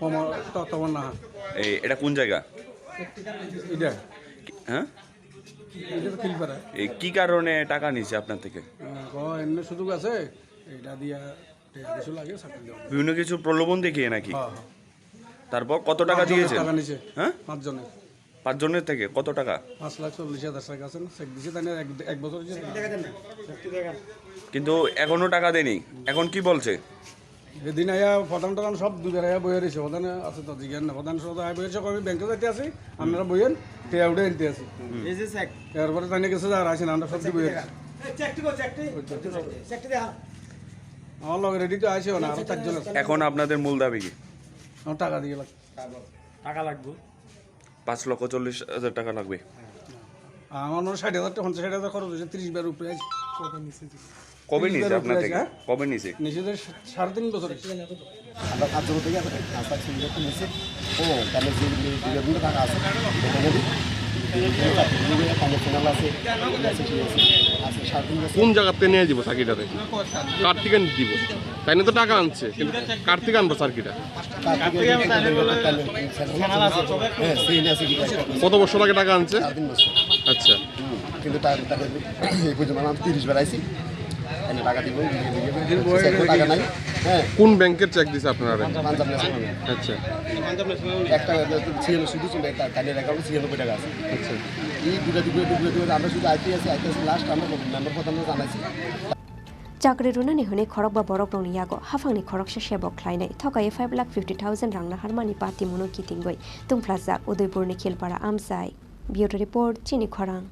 তমর-, ত-, তমর নাহা। এই, এটা কোন জায়গা? এটা। কি-, হ্যাঁ? এটা তো খিলপাড়া। এই কি কারণে টাকা নিছে আপনার থেকে? হ্যাঁ, ও এমনি সুযোগ আছে, এটা দিয়া টেকা কিছু লাগে, চাকরি দেওয়া। বিভিন্ন কিছু প্রলোভন দেখিয়ে নাকি? হ্যাঁ, হ্যাঁ। তারপর কত টাকা পাঁচজনের দিয়েছেন? টাকা নিছে। হ্যাঁ? পাঁচজনের। পাঁচজনের থেকে কত টাকা? পাঁচ লাখ চল্লিশ হাজার টাকা আছে না? চেক দিছে, তাই না? এক, এক বছর হয়েছে। কিন্তু এখনো টাকা দেয়নি। এখন কি বলছে? এদিন আয়া প্রধান টধান সব দুবার আয়া বইয়া রয়েছে। প্রধান আছে তো, জিজ্ঞান না। প্রধান সহ আয়া বইয়া রয়েছে, আমি ব্যাংকে যাইতে আছি, আপনারা বইয়েন, টেয়া উঠে আনতে আছি। এই যে চেক। এরপরে তাই না গেছে, আর আসেন, আমরা সব বইয়া রয়েছি। চেকটি কো, চেকটি। চেকটি দেখা। আমার লগে রেডি তো আছে, ওনা আরো চারজন আছে। এখন আপনাদের মূল দাবি কি? আমার টাকা দিয়ে লাগবে। টাকা লাগবে। পাঁচ লক্ষ চল্লিশ হাজার টাকা লাগবে। আমার মনে হয় ষাট হাজার টাকা, পঞ্চাশ ষাট হাজার খরচ হয়েছে, ত্রিশ বার উপরে আছে। কবে নিছে আপনার থেকে? হ্যাঁ? কবে নিছে? নিছে যে সাড়ে তিন বছর হয়েছে। আমরা পাঁচজন থেকে আস্তা ছিল যখন নিছে, ও, তাহলে যে, যে, যে, যে টাকা আছে, এটা দিয়ে দিই। তাহলে চ্যানেল আছে, আছে, ঠিক আছে। আছে, সাড়ে তিন বছর। কোন জায়গাতে নিয়ে যাবো চাকরিটাতে? কার থেকে দিব? তাই না তো টাকা আনছে, কিন্তু কার থেকে আনবো চাকরিটা? কার থেকে আনবো? তাহলে চ্যানেল আছে। হ্যাঁ, সেই না, সেই না। কত বছর আগে টাকা আনছে? সাড়ে তিন বছর। আচ্ছা। হুম, কিন্তু তা-, তাকে এই পর্যন্ত আমি তিরিশ বার আইছি। এনে টাকা দিব, দিয়ে দিব, দিয়ে দিব। দিন বয়ে চেক গেলে টাকা কি? নাই। হ্যাঁ। কোন ব্যাংকের চেক দিছে আপনারা? Punjab national bank. আচ্ছা। একটা সিএন শুধু চলে, তা-, তাদের অ্যাকাউন্টে ছিয়ানব্বই টাকা আছে। আচ্ছা। এই দুটো, দুটো, দুটো, দুটো, আমরা শুধু আইতে আছি, আইতে আছি, লাস্ট আমরা মেম্বার প্রধানকে জানাইছি। Chakri rwnani hwnwi khorokba borokrokni yago haphangni khoroksa sebok khlainai thokaiwi five lakh fifty thousand rang naharmani patimungno kitingwi tungphlajak Udaipurni Khilpara amchai. Bureau Report, Chini Khorang.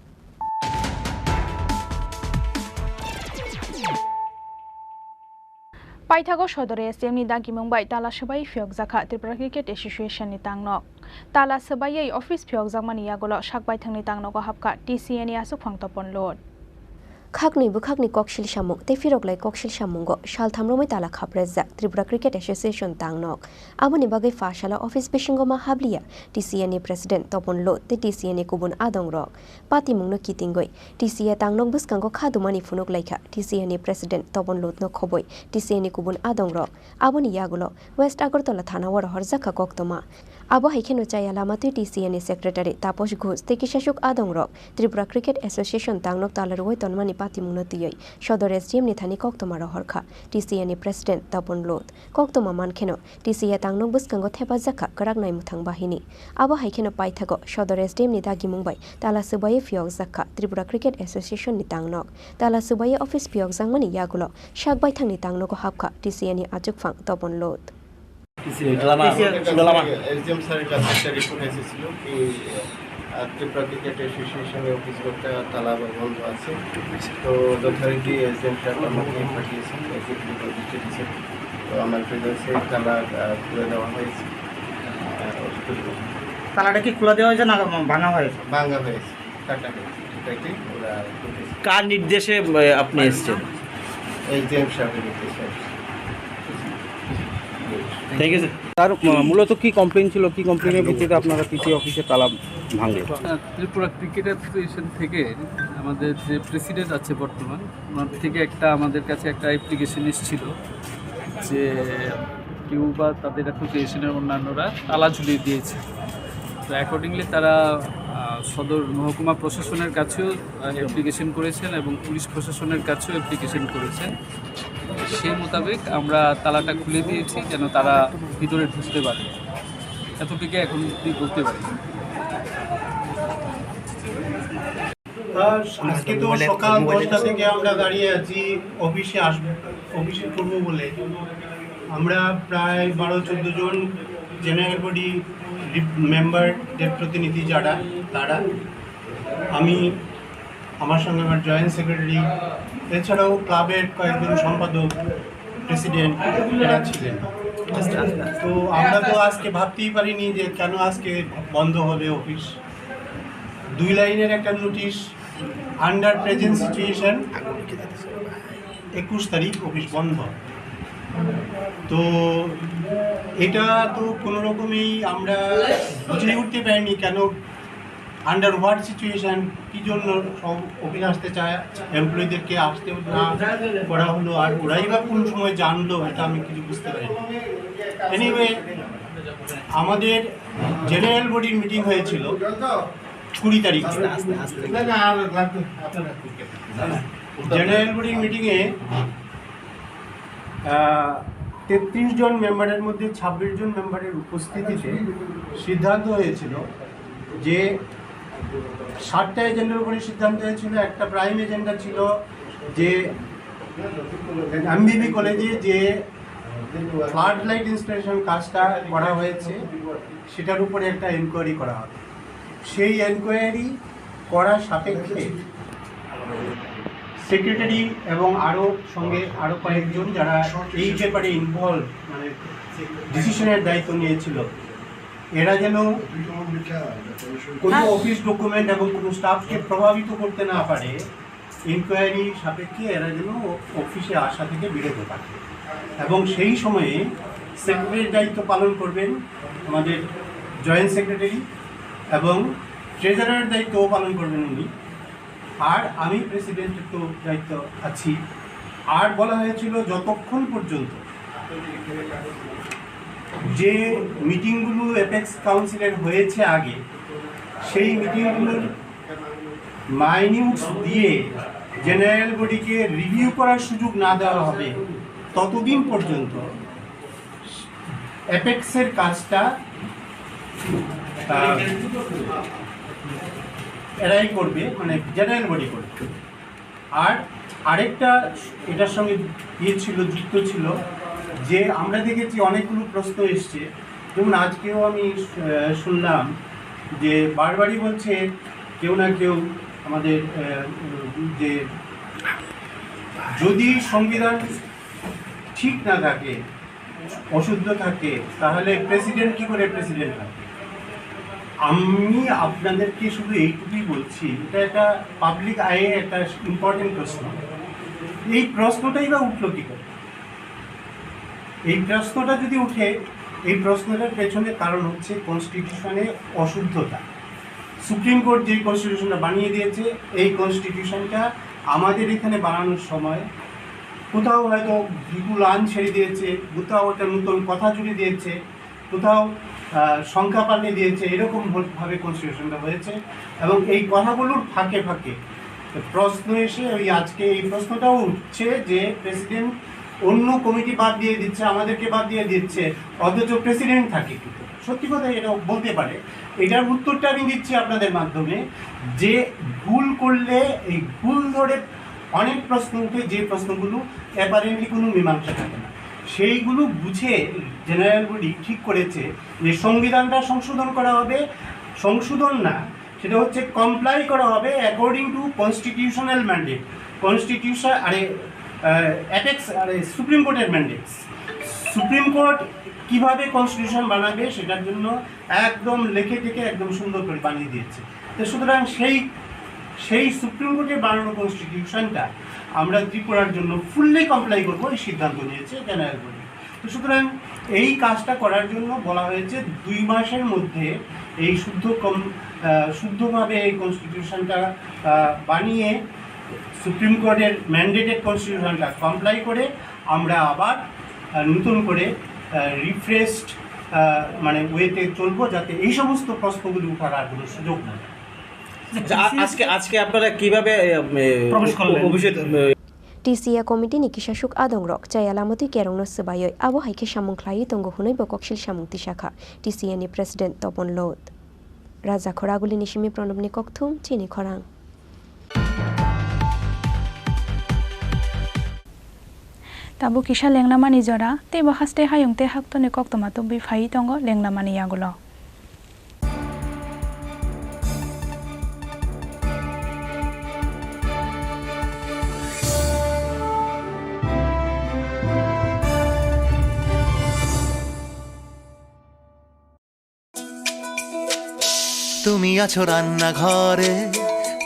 Paithago Sodor S D M ni dagimung bai tala swbai phiyokjakha Tripura Cricket Association ni tangnok. Tala swbaiwi office phiyokjakmani yagulo sak baithangni tangnogo hapkha T C A ni aswkphang Topon Lot. Khaknwi bwkhakni koksil samung tei phiroklai koksil samungo saltham romwi tala khaprejak Tripura Cricket Association tangnok. Aboni bagwi pha salo office bisingo ma habliya T C A ni President Topon Lot tei T C A ni kubun adongrok. Patimungno kitingwi T C A tangnok bwskango kha dumani phunuk laikha T C A ni President Topon Lotno khobwi T C A ni kubun adongrok. Aboni yagulo West Agartala thanao rohorjakha koktwma. Abo hai kheno chaya lama twi T C A ni Secretary Taposh Ghosh tei kisasuk adongrok Tripura Cricket Association tangnok tala rwui tonmani patimungno twiwi Sodor S D M ni thani koktwma rohorkha T C A ni President Topon Lot. Koktwma mankheno T C A tangnok bwskango thepajakha kwrak naimwthang bahini. Abo hai kheno paithago Sodor S D M ni dagimung bai tala swbaiwi phiyokjakha Tripura Cricket Association ni tangnok. Tala swbaiwi office phiyokjakmani yagulo sak baithangni tangnogo hapkha T C A ni achukphang Topon Lot. T C A, T C A, S D M স্যারের কাছে একটা রিপোর্ট এসেছিল কি, আহ, ত্রিপুরা ক্রিকেট অ্যাসোসিয়েশনের অফিস রোডটা তালা বন্ধ আছে। তো যথারীতি এস ডি এম স্যার আমাকে পাঠিয়েছেন, এসডিএম অফিসে দিয়েছেন। তো আমার প্রেজেন্সে তালা, আহ, খুলে দেওয়া হয়েছে। আহ, তালাটা কি খুলে দেওয়া হয়েছে না ভাঙা হয়েছে? ভাঙা হয়েছে, কাটা হয়েছে। এটা কি ওরা করতেছে। কার নির্দেশে, আহ, আপনি এসছেন? এসডিএম সাহেবের নির্দেশে আসছে। Thank you, sir. Sir, ah, মূলত কি কমপ্লেন ছিল, কি কমপ্লেনের ভিত্তিতে আপনারা টিসি অফিসে তালা ভাঙলেন? আহ, ত্রিপুরা ক্রিকেট অ্যাসোসিয়েশন থেকে আমাদের যে প্রেসিডেন্ট আছে বর্তমান, ওনার থেকে একটা, আমাদের কাছে একটা অ্যাপ্লিকেশন এসেছিল যে কেউ বা তাদের অ্যাসোসিয়েশনের অন্যান্যরা তালা ঝুলিয়ে দিয়েছে। তো অ্যাকর্ডিংলি তারা আহ, সদর মহকুমা প্রশাসনের কাছেও, আহ, অ্যাপ্লিকেশন করেছেন এবং পুলিশ প্রশাসনের কাছেও অ্যাপ্লিকেশন করেছেন। সেই মোতাবেক আমরা তালাটা খুলে দিয়েছি, যেন তারা ভিতরে ঢুকতে পারে। এতটুকু এখন অবধি বলতে পারি। আহ, আজকে তো সকাল দশটা থেকে আমরা দাঁড়িয়ে আছি অফিসে আসবো, অফিসে করবো বলে। আমরা প্রায় বারো চোদ্দ জন জেনারেল বডি মেম্বারদের প্রতিনিধি যারা, তারা, আমি, আমার সঙ্গে আমার জয়েন্ট সেক্রেটারি, এছাড়াও ক্লাবের কয়েকজন সম্পাদক, প্রেসিডেন্ট, এরা ছিলেন। তো আমরা তো আজকে ভাবতেই পারিনি যে কেন আজকে বন্ধ হবে অফিস। দুই লাইনের একটা নোটিশ, আন্ডার প্রেজেন্ট সিচুয়েশন, একুশ তারিখ অফিস বন্ধ। তো এটা তো কোনো রকমই আমরা বুঝে উঠতে পারিনি কেন, আন্ডার হোয়াট সিচুয়েশন, কী জন্য সব অফিস আসতে চায়, এমপ্লয়ীদেরকে আসতে না করা হলো, আর ওরাই বা কোন সময় জানলো, এটা আমি কিছু বুঝতে পারিনি। এনিওয়ে, আমাদের জেনারেল বডির মিটিং হয়েছিল কুড়ি তারিখ। জেনারেল বডির মিটিংয়ে তেত্রিশ জন মেম্বারের মধ্যে ছাব্বিশ জন মেম্বারের উপস্থিতিতে সিদ্ধান্ত হয়েছিল যে সাতটা এজেন্ডার উপরে সিদ্ধান্ত হয়েছিল। একটা প্রাইম এজেন্ডা ছিল যে এমবিবি কলেজে যে ফ্লাড লাইট ইনস্টলেশন কাজটা করা হয়েছে, সেটার উপরে একটা এনকোয়ারি করা হবে। সেই এনকোয়ারি করার সাপেক্ষে সেক্রেটারি এবং আরও সঙ্গে আরও কয়েকজন যারা এই ব্যাপারে ইনভলভ, মানে ডিসিশনের দায়িত্ব নিয়েছিল, এরা যেন কোনো অফিস ডকুমেন্ট এবং কোনো স্টাফকে প্রভাবিত করতে না পারে, ইনকোয়ারি সাপেক্ষে এরা যেন অফিসে আসা থেকে বিরত থাকে। এবং সেই সময়ে সেক্রেটারির দায়িত্ব পালন করবেন আমাদের জয়েন্ট সেক্রেটারি এবং ট্রেজারারের দায়িত্বও পালন করবেন উনি। আর আমি প্রেসিডেন্টের তো দায়িত্ব আছি। আর বলা হয়েছিল যতক্ষণ পর্যন্ত যে মিটিংগুলো অ্যাপেক্স কাউন্সিলের হয়েছে আগে, সেই মিটিংগুলোর মাইনিউটস দিয়ে জেনারেল বডিকে রিভিউ করার সুযোগ না দেওয়া হবে, ততদিন পর্যন্ত অ্যাপেক্সের কাজটা, আহ, এরাই করবে, মানে জেনারেল বডি করবে। আর আরেকটা এটার সঙ্গে ইয়ে ছিল, যুক্ত ছিল, যে আমরা দেখেছি অনেকগুলো প্রশ্ন এসছে, যেমন আজকেও আমি, আহ, শুনলাম যে বারবারই বলছে কেউ না কেউ আমাদের, আহ, যে যদি সংবিধান ঠিক না থাকে, অশুদ্ধ থাকে, তাহলে প্রেসিডেন্ট কি করে প্রেসিডেন্ট হয়? আমি আপনাদেরকে শুধু এইটুকুই বলছি, এটা একটা পাবলিক আইয়ে একটা ইম্পর্টেন্ট প্রশ্ন। এই প্রশ্নটাই বা উঠলো কী করে? এই প্রশ্নটা যদি উঠে, এই প্রশ্নটার পেছনে কারণ হচ্ছে কনস্টিটিউশনে অশুদ্ধতা। সুপ্রিম কোর্ট যে কনস্টিটিউশনটা বানিয়ে দিয়েছে, এই কনস্টিটিউশনটা আমাদের এখানে বানানোর সময় কোথাও হয়তো ভুল লাইন ছেড়ে দিয়েছে, কোথাও একটা নতুন কথা জুড়ে দিয়েছে, কোথাও, আহ, সংখ্যা পাল্টে দিয়েছে, এরকম ভুল-, ভাবে কনস্টিটিউশনটা হয়েছে। এবং এই কথাগুলোর ফাঁকে ফাঁকে প্রশ্ন এসে, ওই আজকে এই প্রশ্নটাও উঠছে যে প্রেসিডেন্ট অন্য কমিটি বাদ দিয়ে দিচ্ছে, আমাদেরকে বাদ দিয়ে দিচ্ছে, অথচ প্রেসিডেন্ট থাকে কি করে? সত্যি কথা এটা বলতে পারে। এটার উত্তরটা আমি দিচ্ছি আপনাদের মাধ্যমে, যে ভুল করলে এই ভুল ধরে অনেক প্রশ্ন উঠে, যে প্রশ্নগুলো অ্যাপারেন্টলি কোনো মীমাংসা থাকে না, সেইগুলো বুঝে জেনারেল বডি ঠিক করেছে যে সংবিধানটা সংশোধন করা হবে, সংশোধন না, সেটা হচ্ছে কমপ্লাই করা হবে according to constitutional mandate, constitution, আরে, অ্যাপেক্স, আরে, সুপ্রিম কোর্টের ম্যান্ডেটস। সুপ্রিম কোর্ট কীভাবে কনস্টিটিউশন বানাবে সেটার জন্য একদম লেখে টেকে একদম সুন্দর করে বানিয়ে দিয়েছে। তো সুতরাং সেই, সেই সুপ্রিম কোর্টে বানানো কনস্টিটিউশনটা আমরা ত্রিপুরার জন্য ফুললি কমপ্লাই করবো, এই সিদ্ধান্ত নিয়েছে জেনারেল বডি। তো সুতরাং এই কাজটা করার জন্য বলা হয়েছে দুই মাসের মধ্যে এই শুদ্ধ কম-, আহ, শুদ্ধভাবে এই কনস্টিটিউশনটা, আহ, বানিয়ে সুপ্রিম কোর্টের ম্যান্ডেটেড কনস্টিটিউশনটা কমপ্লাই করে আমরা আবার, আহ, নতুন করে, আহ, রিফ্রেশড, আহ, মানে ওয়েতে চলবো, যাতে এই সমস্ত প্রশ্নগুলি উঠার আর কোনো সুযোগ না থাকে। আচ্ছা, আ-, আজকে, আজকে আপনারা কিভাবে, এ, এ, প্রবেশ করলেন? অফিসে, এ, T C A committee ni kisasuk adongrok chaya lama twi kerongno swbaiwi abo hai khe samung khlaiwi tongo hwnwi bo koksil samung tisakha T C A ni president Topon Lod. Raja Khoraguli ni simi Pranobni kokthum chini khorang. Tabuk kisa lenglamani jora, teibo haste hayung tei haktorni koktwma tubui phaiwi tongo lenglamani yagulo. তুমি আছো রান্নাঘরে,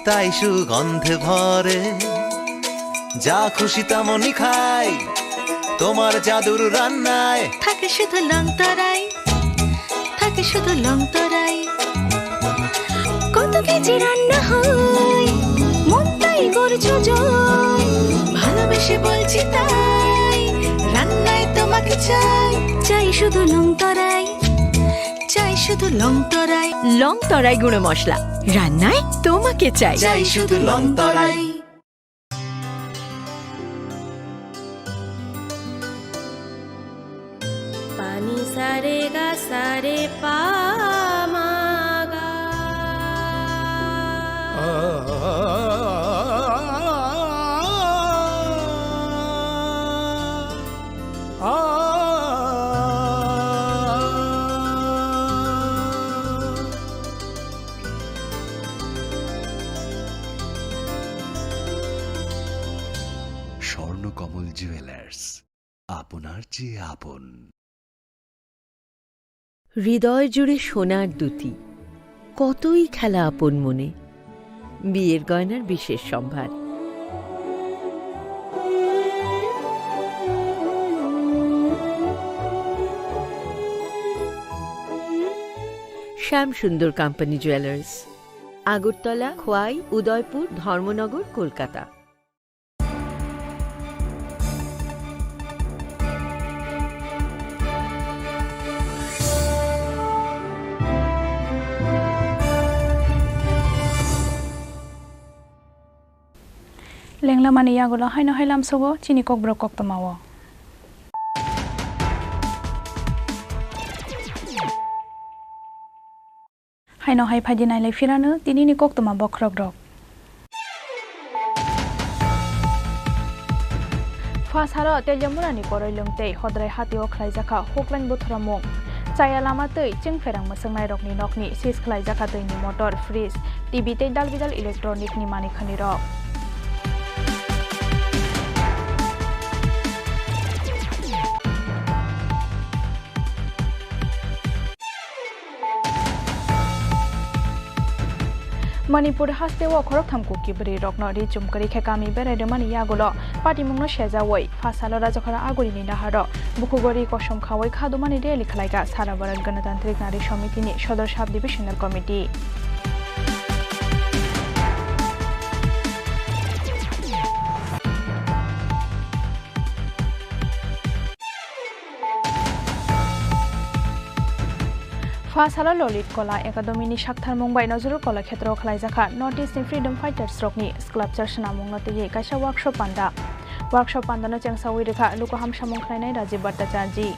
তাই সুগন্ধে ভরে। যা খুশি তেমনই খাই, তোমার জাদুর রান্নায়। থাকে শুধু লংতরাই, থাকে শুধু লংতরাই। কত কেজি রান্না হয়, মনটাই করছো জয়। ভালোবেসে বলছি তাই, রান্নায় তোমাকে চাই। চাই শুধু লংতরাই। চাই শুধু লংতরাই। লংতরাই গুঁড়ো মশলা, রান্নায় তোমাকে চাই। চাই শুধু লংতরাই। পানি সারে গা সারে পা মা গা। স্বর্ণকমল জুয়েলার্স, আপনার চেয়ে আপন। হৃদয় জুড়ে সোনার দ্যুতি, কতই খেলা আপন মনে। বিয়ের গয়নার বিশেষ সম্ভার। শ্যাম সুন্দর কোম্পানি জুয়েলার্স, আগরতলা, খোয়াই, উদয়পুর, ধর্মনগর, Kolkata. Lenglamani yagulo haino hai lamsogo chini kokborok koktwmao. Haino hai phaidi nailai phirano tinini koktwma bokhorokrok. Pha salo Teliamurani koroi lwng tei Hodrai hatio khlaijakha huklain buthuramung. Chaya lama twi chwngpherang mwswknairokni nokni sis khlaijakha twini motor, fridge, T V tei dalbidal electronic ni manwi khwnirok. Manipur hasteo khoroktham Kuki bwrwi rokno ri chum kwrwi khe kami berai rwmani yagulo patimungno sejaui pha salo Rajakhora Agurini naharo bukhugo ri kosom khaui khadumani rally khlaikha Sara Bharat Ganatantrik Nari Samiti ni Sodor Sub Divisional Committee. Pha salo Lalit Kala Academy ni saktharmung bai Nazrul Kala Khetra o khlaijakha North East ni Freedom Fighters rokni sculpture swnamungno twiwi kaisa workshop panda. Workshop pandano chengsaui rwkha luku hamsamung khlainai Rajiv Bhattacharjee.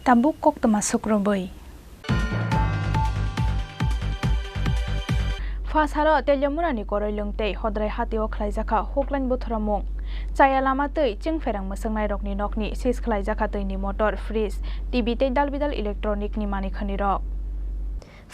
Tabuk koktwma sukrubui. Pha salo Teliamurani koroi lwng tei Hodrai hatio khlaijakha huklain buthuramung. Chaya lama twi chwngpherang mwswknairokni nokni sis khlaijakha twini motor, fridge, T V tei dalbidal electronic ni manwi khwnirok.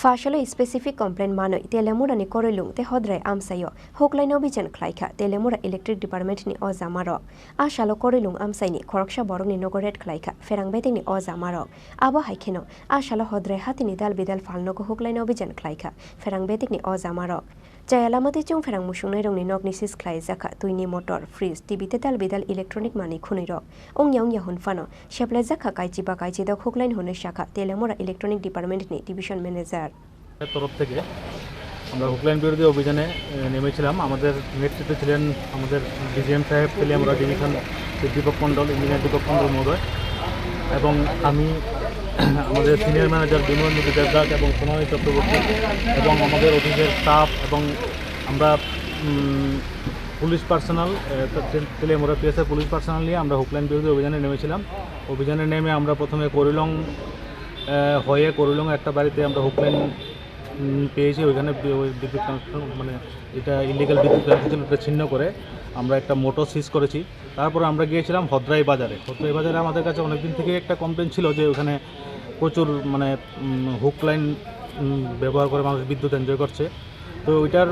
Pha salo specific complaint manwi Teliamurani koroi lwng tei Hodrai amchaio huklaina obijan khlaikha Teliamura Electric Department ni o jamarok. A salo koroi lwng amchaini khoroksa borokni nogo raid khlaikha pherang betekni o jamarok. Abo hai kheno a salo Hodrai hatini dal bidal phalnogo huklaina obijan khlaikha pherang betekni o jamarok. Chaya lama tei chwngpherang musungnairokni nokni sis khlaijakha twini motor, fridge, T V tei dal bidal electronic manwi khwnwirok. Wngya wngya hwn phano seplaijak kha kaichi ba kaichi dok huklain hwnwi sakha Teliamura Electronic Department ni Division Manager. তরফ থেকে আমরা হুকলাইন বিরোধী অভিযানে, এ, নেমেছিলাম। আমাদের নেতৃত্বে ছিলেন আমাদের ডিজিএম সাহেব, তেলিয়ামুড়া ডিভিশন শ্রী দীপক মণ্ডল, ইঞ্জিনিয়ার দীপক মণ্ডল মহোদয়, এবং আমি, আমাদের সিনিয়র ম্যানেজার বিমলেন্দু দেবদাস এবং সোনালী চক্রবর্তী এবং আমাদের অফিসের স্টাফ এবং আমরা, উম, পুলিশ পার্সোনাল, এ, তে-, তেলিয়ামুড়া পিএসএ পুলিশ পার্সোনাল নিয়ে আমরা হুকলাইন বিরোধী অভিযানে নেমেছিলাম। অভিযানে নেমে আমরা প্রথমে করিলং, এ, হয়ে করিলং একটা বাড়িতে আমরা হুকলাইন, উম, পেয়েছি। ওইখানে বি-, ওই বিদ্যুৎ কানেকশন, মানে, এটা ইলিগাল বিদ্যুৎ কানেকশন ছিল, ওটা ছিন্ন করে আমরা একটা মোটর সিজ করেছি। তারপরে আমরা গিয়েছিলাম হদ্রাই বাজারে। হদ্রাই বাজারে আমাদের কাছে অনেকদিন থেকে একটা কমপ্লেন ছিল যে ওখানে প্রচুর, মানে, উম, হুক লাইন, উম, ব্যবহার করে মানুষ বিদ্যুৎ এনজয় করছে। তো ওইটার,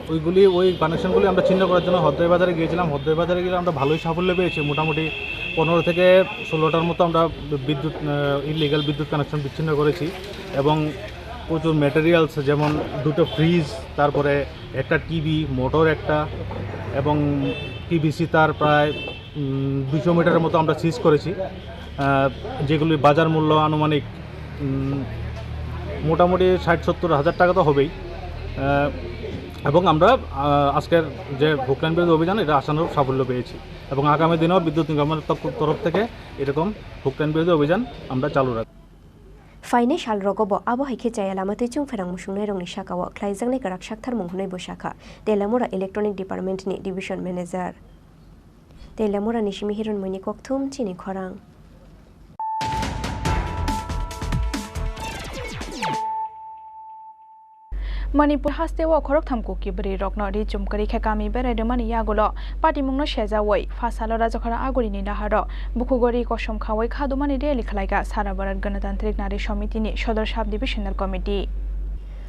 ওইগুলি, ওই কানেকশনগুলি আমরা ছিন্ন করার জন্য হদ্রাই বাজারে গিয়েছিলাম। হদ্রাই বাজারে গেলে আমরা ভালোই সাফল্য পেয়েছি। মোটামুটি পনেরো থেকে ষোলোটার মতো আমরা বিদ্যুৎ, আহ, ইলিগাল বিদ্যুৎ কানেকশন বিচ্ছিন্ন করেছি এবং প্রচুর ম্যাটেরিয়ালস, যেমন দুটো ফ্রিজ, তারপরে একটা টিভি, মোটর একটা এবং পিভিসি তার প্রায়, উম, দুশো মিটারের মতো আমরা সিজ করেছি, আহ, যেগুলি বাজার মূল্য আনুমানিক, উম, মোটামুটি ষাট সত্তর হাজার টাকা তো হবেই। আহ, এবং আমরা, আহ, আজকের যে হুকলাইন বিরোধী অভিযান, এটা আশানুরূপ সাফল্য পেয়েছি এবং আগামী দিনেও বিদ্যুৎ নিগমের তরফ, তরফ থেকে এরকম হুকলাইন বিরোধী অভিযান আমরা চালু রাখব। Phainai salrogo bo abo hai khe chaya lama twi chwng pherang musungnai rokni saka o khlaijaknai kwrak sakthar mung hwnwi bo sakha Telamura Electronic Department ni Division Manager. Telamura ni simi Hiron Muini kokthum chini khorang. Manipur haste o khoroktham Kuki bwrwi rokno ri chum kwrwi khe kami berai rwmani yagulo patimungno sejaui pha salo Rajakhor Agulini naharo bukhugo ri kosom khaui khadumani rally khlaikha Sara Bharat Ganatantrik Nari Somitini Sodor Sub Divisional Committee.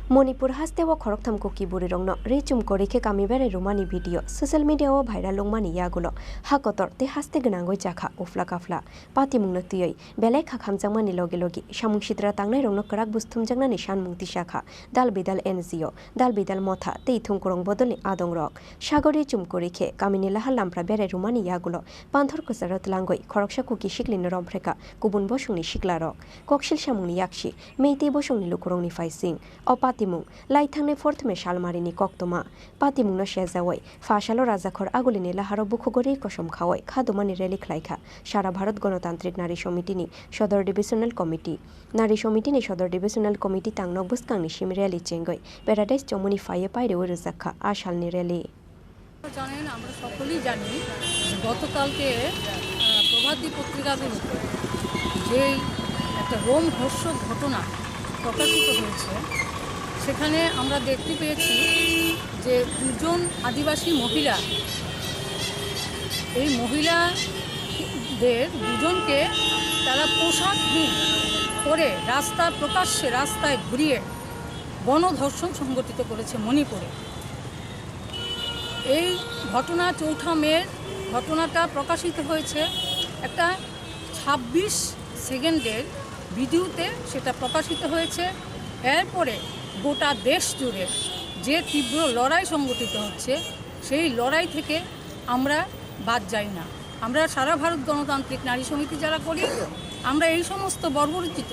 Manipur haste o khoroktham Kuki bwrwi rokno ri chum kwrwi khe kami berai rwmani video social media o viral wngmani yagulo ha kotor tei haste gwnangwi chakha ufla kafla. Patimungno twiwi belai kha khamjakmani logi logi samung sitra tangnairokno kwrak buj thumjaknani sanmung tisa kha dal bidal N G O, dal bidal motha tei thwngkwrwng bodolni adongrok. Sagori chumkuri khe kamini lahar lampra berai rwmani yagulo panthor kwcharo tlangwi khoroksa Kuki siklino romphrekha kubun bosongni siklarok. Koksil samungni yaksi Meitei bosongni lukurokni phaising. O patimung lai thangnai Forthume Salmarini koktwma. Patimungno sejaui pha salo Rajakhor Agulini laharo bukhugo ri kosom khaui khadumani rally khlaikha Sara Bharat Ganatantrik Nari Somitini Sodor Divisional Committee. Nari Somitini Sodor Divisional Committee tangnok bwskangni simi rally chengwi Paradise chomoni phaiwi pairiui rwjakha a salni rally. জানেন, আমরা সকলেই জানি যে গতকালকে, আহ, প্রভাতী পত্রিকাগুলোতে যেই একটা রোমহর্ষক ঘটনা প্রকাশিত হয়েছে, সেখানে আমরা দেখতে পেয়েছি যে দুজন আদিবাসী মহিলা, এই মহিলাদের দুজনকে তারা পোশাকহীন করে রাস্তা, প্রকাশ্যে রাস্তায় ঘুরিয়ে গণধর্ষণ সংঘটিত করেছে মণিপুরে। এই ঘটনা চৌঠা মে ঘটনাটা প্রকাশিত হয়েছে একটা ছাব্বিশ সেকেন্ডের ভিডিওতে, সেটা প্রকাশিত হয়েছে। এরপরে গোটা দেশ জুড়ে যে তীব্র লড়াই সংগঠিত হচ্ছে, সেই লড়াই থেকে আমরা বাদ যাই না। আমরা সারা ভারত গণতান্ত্রিক নারী সমিতি যারা করি, আমরা এই সমস্ত বর্বরচিত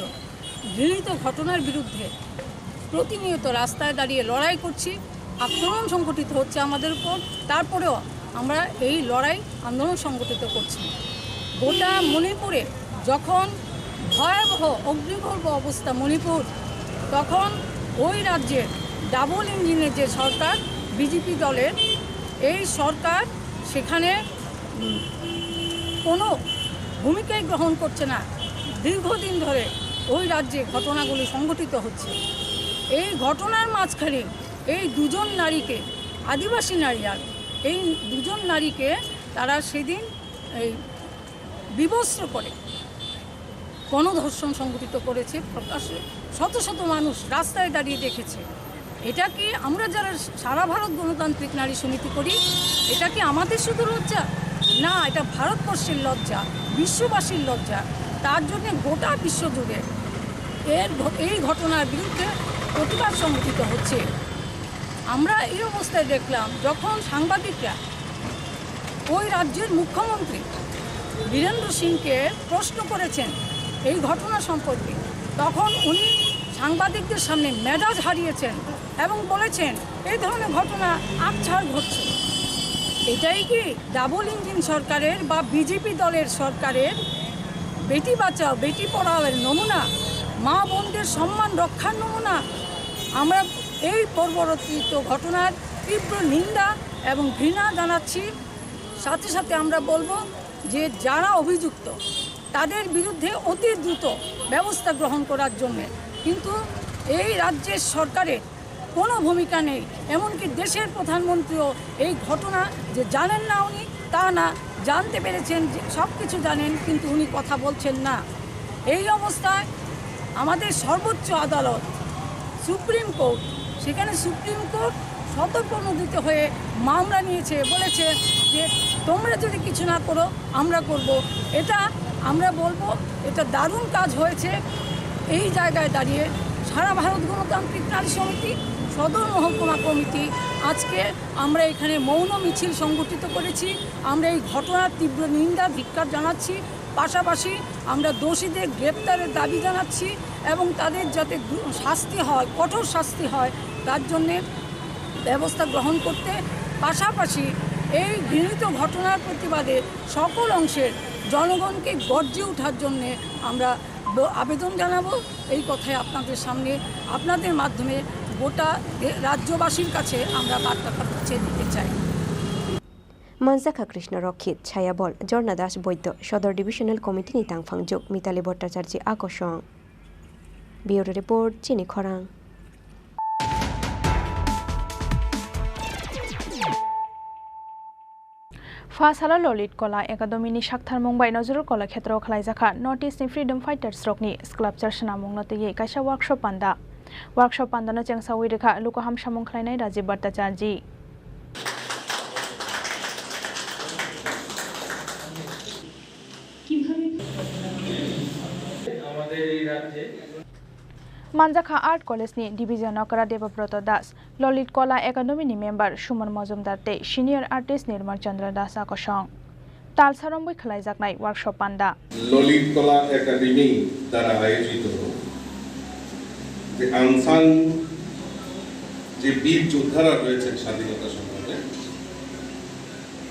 ঘৃণিত ঘটনার বিরুদ্ধে প্রতিনিয়ত রাস্তায় দাঁড়িয়ে লড়াই করছি। আক্রমণ সংঘটিত হচ্ছে আমাদের উপর, তারপরেও আমরা এই লড়াই আন্দোলন সংগঠিত করছি। গোটা মণিপুরে যখন ভয়াবহ অগ্নিগর্ভ অবস্থা মণিপুর, তখন ওই রাজ্যের ডাবল ইঞ্জিনের যে সরকার, বিজেপি দলের, এই সরকার সেখানে, উম, কোনো ভূমিকাই গ্রহণ করছে না। দীর্ঘদিন ধরে ওই রাজ্যে ঘটনাগুলি সংঘটিত হচ্ছে। এই ঘটনার মাঝখানে এই দুজন নারীকে, আদিবাসী নারী, আর এই দুজন নারীকে তারা সেদিন এই বিবস্ত্র করে গণধর্ষণ সংঘটিত করেছে। প্রকাশ্যে শত শত মানুষ রাস্তায় দাঁড়িয়ে দেখেছে। এটা কি আমরা যারা সারা ভারত গণতান্ত্রিক নারী সমিতি করি, এটা কি আমাদের শুধু লজ্জা? না, এটা ভারতবর্ষের লজ্জা, বিশ্ববাসীর লজ্জা। তার জন্য গোটা বিশ্বজুড়ে এর ঘ-, এই ঘটনার বিরুদ্ধে প্রতিবাদ সংঘটিত হচ্ছে। আমরা এই অবস্থায় দেখলাম, যখন সাংবাদিকরা ওই রাজ্যের মুখ্যমন্ত্রী বীরেন্দ্র সিংকে প্রশ্ন করেছেন এই ঘটনা সম্পর্কে, তখন উনি সাংবাদিকদের সামনে মেজাজ হারিয়েছেন এবং বলেছেন, এই ধরনের ঘটনা আকছার ঘটছে। এটাই কি ডাবল ইঞ্জিন সরকারের বা বিজেপি দলের সরকারের বেটি বাঁচাও বেটি পড়াওয়ের নমুনা, মা বোনদের সম্মান রক্ষার নমুনা? আমরা এই বর্বরচিত ঘটনার তীব্র নিন্দা এবং ঘৃণা জানাচ্ছি। সাথে সাথে আমরা বলবো যে যারা অভিযুক্ত, তাদের বিরুদ্ধে অতি দ্রুত ব্যবস্থা গ্রহণ করার জন্য। কিন্তু এই রাজ্যের সরকারের কোনো ভূমিকা নেই। এমনকি দেশের প্রধানমন্ত্রীও এই ঘটনা যে জানেন না উনি, তা না, জানতে পেরেছেন, যে সব কিছু জানেন, কিন্তু উনি কথা বলছেন না। এই অবস্থায় আমাদের সর্বোচ্চ আদালত, সুপ্রিম কোর্ট, সেখানে সুপ্রিম কোর্ট স্বতঃপ্রণোদিত হয়ে মামলা নিয়েছে, বলেছে যে তোমরা যদি কিছু না করো, আমরা করব। এটা আমরা বলবো, এটা দারুণ কাজ হয়েছে। এই জায়গায় দাঁড়িয়ে সারা ভারত গণতান্ত্রিক নারী সমিতি, সদর মহকুমা কমিটি আজকে আমরা এখানে মৌন মিছিল সংগঠিত করেছি। আমরা এই ঘটনার তীব্র নিন্দা, ধিক্কার জানাচ্ছি। পাশাপাশি আমরা দোষীদের গ্রেপ্তারের দাবি জানাচ্ছি এবং তাদের যাতে দু-, শাস্তি হয়, কঠোর শাস্তি হয়, তার জন্যে ব্যবস্থা গ্রহণ করতে। পাশাপাশি এই ঘৃণিত ঘটনার প্রতিবাদে সকল অংশের জনগণকে গর্জে ওঠার জন্যে আমরা ব-, আবেদন জানাবো। এই কথাই আপনাদের সামনে, আপনাদের মাধ্যমে গোটা দে-, রাজ্যবাসীর কাছে আমরা বার্তাটা পৌঁছে দিতে চাই। Manjakha Krishna Rokhit, Chayabol, Jorna Das Boido, Sodor Divisional Committee ni tangphang juk Mitali Bhattacharjee a kosong. Bureau Report, Chini Khorang. Pha salo Lalit Kala Academy ni saktharmung bai Nazrul Kala Khetra o khlaijakha North East ni Freedom Fighters rokni sculpture swnamungno twiwi kaisa workshop panda. Workshop pandano chengsawi rwkha luku hamsamung khlainai Rajiv Bhattacharjee. Manjakha Art College ni Division Okra Debabroto Das, Lalit Kala Academy ni member Suman Mojumdar tei senior artist Nirmal Chandra Das a kosong. Talsa romwi khlaijaknai workshop panda. Lalit কলা একাডেমি দ্বারা আয়োজিত যে আনসাং যে বীর যোদ্ধারা রয়েছেন স্বাধীনতা সংগ্রামে,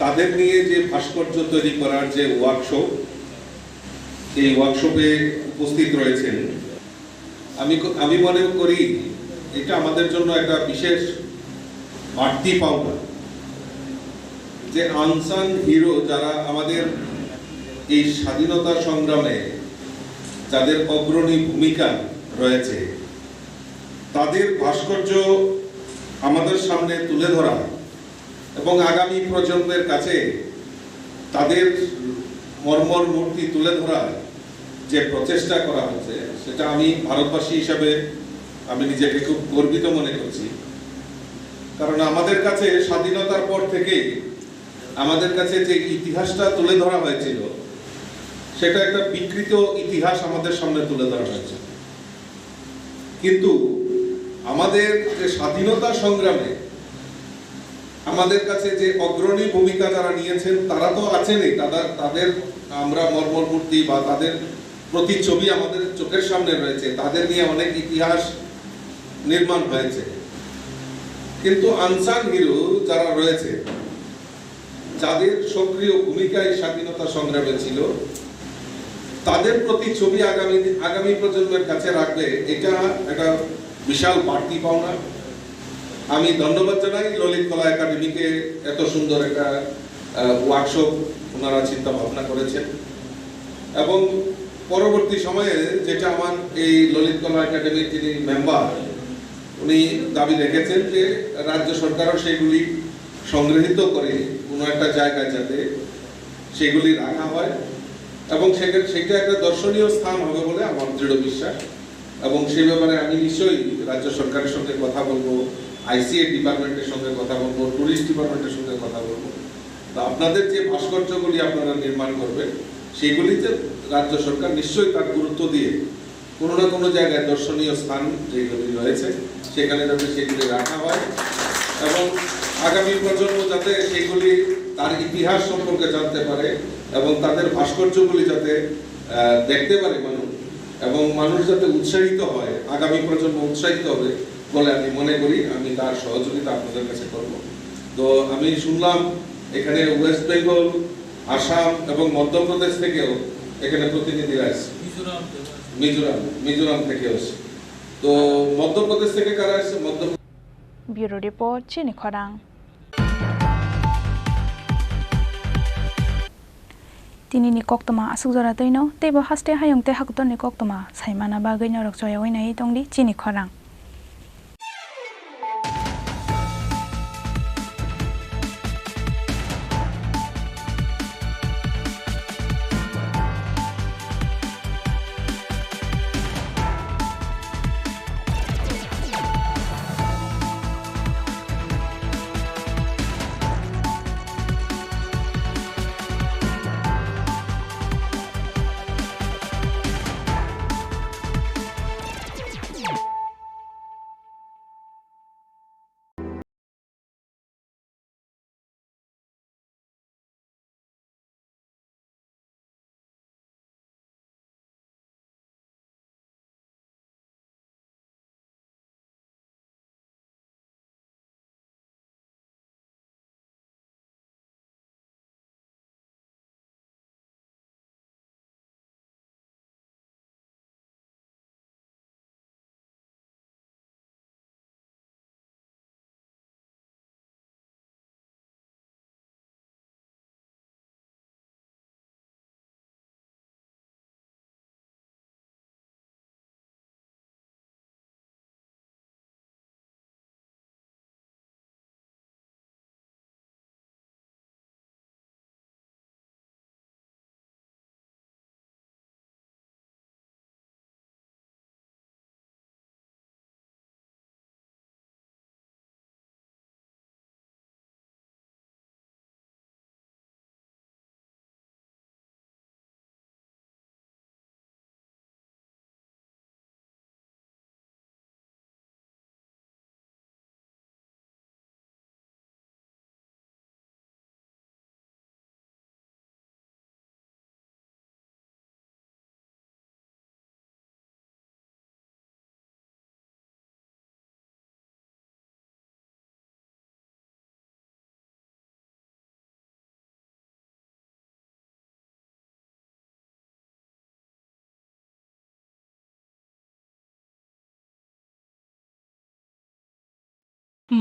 তাদের নিয়ে যে ভাস্কর্য তৈরি করার যে ওয়ার্কশপ, এই ওয়ার্কশপে উপস্থিত রয়েছেন। আমি ক-, আমি মনে করি এটা আমাদের জন্য একটা বিশেষ বাড়তি পাওনা যে আনসাং হিরো যারা আমাদের এই স্বাধীনতা সংগ্রামে যাদের অগ্রণী ভূমিকা রয়েছে, তাদের ভাস্কর্য আমাদের সামনে তুলে ধরা এবং আগামী প্রজন্মের কাছে তাদের মর্মর মূর্তি তুলে ধরার যে প্রচেষ্টা করা হচ্ছে, সেটা আমি ভারতবাসী হিসাবে আমি নিজেকে খুব গর্বিত মনে করছি। কারণ আমাদের কাছে স্বাধীনতার পর থেকে আমাদের কাছে যে ইতিহাসটা তুলে ধরা হয়েছিল, সেটা একটা বিকৃত ইতিহাস আমাদের সামনে তুলে ধরা হয়েছে। কিন্তু আমাদের যে স্বাধীনতা সংগ্রামে আমাদের কাছে যে অগ্রণী ভূমিকা যারা নিয়েছেন, তারা তো আছেনই, তারা, তাদের আমরা মর্মর মূর্তি বা তাদের প্রতিচ্ছবি আমাদের চোখের সামনে রয়েছে, তাদের নিয়ে অনেক ইতিহাস নির্মাণ হয়েছে। কিন্তু আনসাং হিরো যারা রয়েছে, যাদের সক্রিয় ভূমিকা এই স্বাধীনতা সংগ্রামে ছিল, তাদের প্রতিচ্ছবি আগামী, আগামী প্রজন্মের কাছে রাখবে, এটা একটা বিশাল বাড়তি পাওনা। আমি ধন্যবাদ জানাই ললিত কলা একাডেমিকে, এত সুন্দর একটা, আহ, ওয়ার্কশপ ওনারা চিন্তা ভাবনা করেছেন। এবং পরবর্তী সময়ে যেটা আমার এই ললিত কলা একাডেমির যিনি মেম্বার, উনি দাবি রেখেছেন যে রাজ্য সরকারও সেগুলি সংগৃহীত করে কোনো একটা জায়গায় যাতে সেগুলি রাখা হয় এবং সেটা, সেটা একটা দর্শনীয় স্থান হবে বলে আমার দৃঢ় বিশ্বাস। এবং সে ব্যাপারে আমি নিশ্চয়ই রাজ্য সরকারের সঙ্গে কথা বলবো, আইসিএ ডিপার্টমেন্টের সঙ্গে কথা বলবো, টুরিস্ট ডিপার্টমেন্টের সঙ্গে কথা বলবো। তো আপনাদের যে ভাস্কর্যগুলি আপনারা নির্মাণ করবেন, সেগুলিতে রাজ্য সরকার নিশ্চয়ই তার গুরুত্ব দিয়ে কোনো না কোনো জায়গায় দর্শনীয় স্থান যেগুলি রয়েছে, সেখানে যাতে সেগুলি রাখা হয় এবং আগামী প্রজন্ম যাতে সেগুলি, তার ইতিহাস সম্পর্কে জানতে পারে এবং তাদের ভাস্কর্যগুলি যাতে, আহ, দেখতে পারে মানুষ, এবং মানুষ যাতে উৎসাহিত হয়, আগামী প্রজন্ম উৎসাহিত হবে বলে আমি মনে করি। আমি তার সহযোগিতা আপনাদের কাছে করব। তো আমি শুনলাম এখানে ওয়েস্ট বেঙ্গল, আসাম এবং মধ্যপ্রদেশ থেকেও এখানে প্রতিনিধিরা এসেছে। মিজোরাম, মিজোরাম থেকে এসেছে। তো মধ্যপ্রদেশ থেকে কারা এসেছে? মধ্য Bureau Report, Chini Khorang. Tinini koktwma aswk jora twino, teibo haste hayung tei hakutorni koktwma saimana bagwi norok choyaui naiwi tongdi Chini Khorang.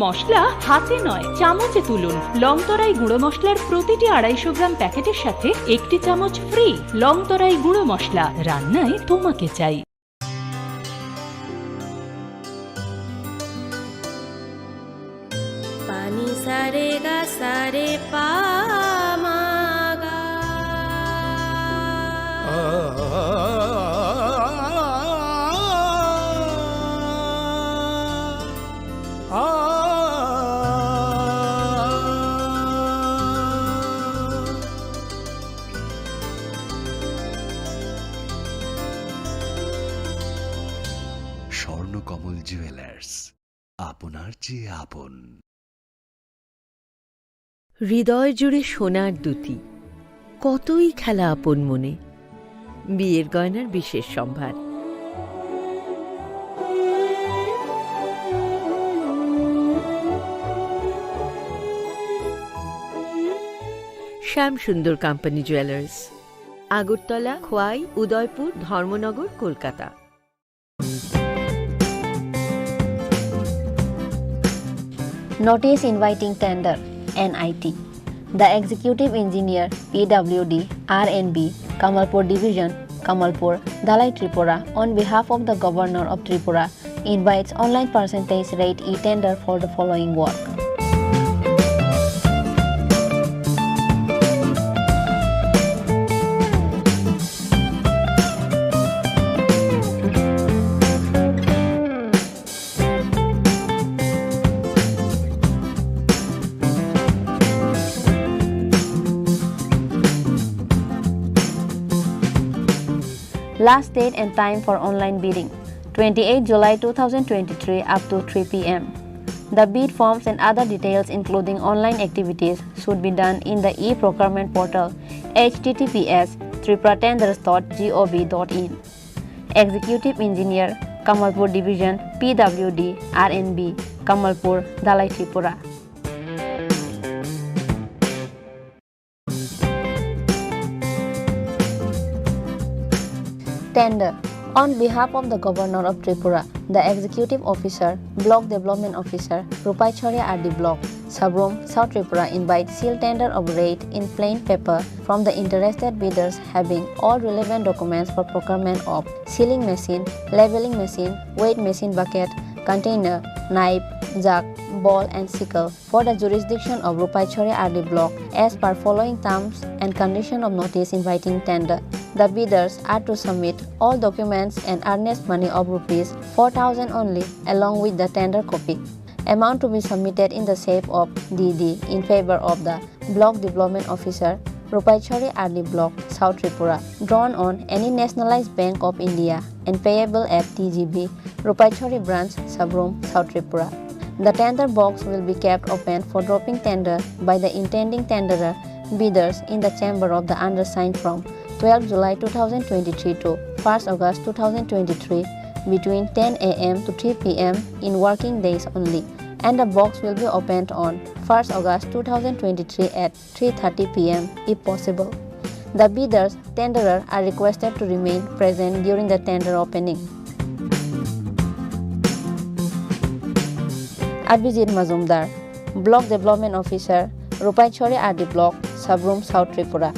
মশলা হাতে নয়, চামচে তুলুন। লংতরাই গুঁড়ো মশলার প্রতিটি আড়াইশো গ্রাম প্যাকেটের সাথে একটি চামচ ফ্রি। লংতরাই গুঁড়ো মশলা, রান্নায় তোমাকে চাই। Pani sa re ga sa re pa ma ga. Swarnakamal jewellers, আপনার চেয়ে আপন। হৃদয় জুড়ে সোনার দ্যুতি, কতই খেলা আপন মনে। বিয়ের গয়নার বিশেষ সম্ভার। শ্যাম সুন্দর কোম্পানি জুয়েলার্স, আগরতলা, খোয়াই, উদয়পুর, ধর্মনগর, Kolkata. Notice inviting tender, N I T. The Executive Engineer, P W D, R and B, Kamalpur Division, Kamalpur, Dhalai Tripura, on behalf of the Governor of Tripura, invites online percentage rate e-tender for the following work. Last date and time for online bidding, twenty-eighth July two thousand twenty-three up to three P M. The bid forms and other details, including online activities, should be done in the e-procurement portal, H T T P S tripura tenders dot gov dot in. Executive Engineer, Kamalpur Division, P W D, R N B, Kamalpur, Dhalai Tripura. Tender. On behalf of the Governor of Tripura, the Executive Officer, Block Development Officer, Rupaishori R D Block, Sabroom, South Tripura invite seal tender of rate in plain paper from the interested bidders having all relevant documents for procurement of sealing machine, leveling machine, weight machine bucket, container, knife, jack, ball and sickle for the jurisdiction of Rupaishori R D Block as per following terms and condition of notice inviting tender. The bidders are to submit all documents and earnest money of rupees four thousand only along with the tender copy. Amount to be submitted in the shape of D D in favor of the Block Development Officer, Rupaishori R D Block, South Tripura, drawn on any nationalized Bank of India and payable at T G B, Rupaishori Branch, Sabroom, South Tripura. The tender box will be kept open for dropping tender by the intending tenderer bidders in the chamber of the undersigned from twelfth July two thousand twenty-three to first August two thousand twenty-three between ten A M to three P M in working days only, and the box will be opened on first August two thousand twenty-three at three thirty P M if possible. The bidders, tenderer are requested to remain present during the tender opening. Abhijit Majumdar, Block Development Officer, Rupaishori R D Block, Sabroom, South Tripura.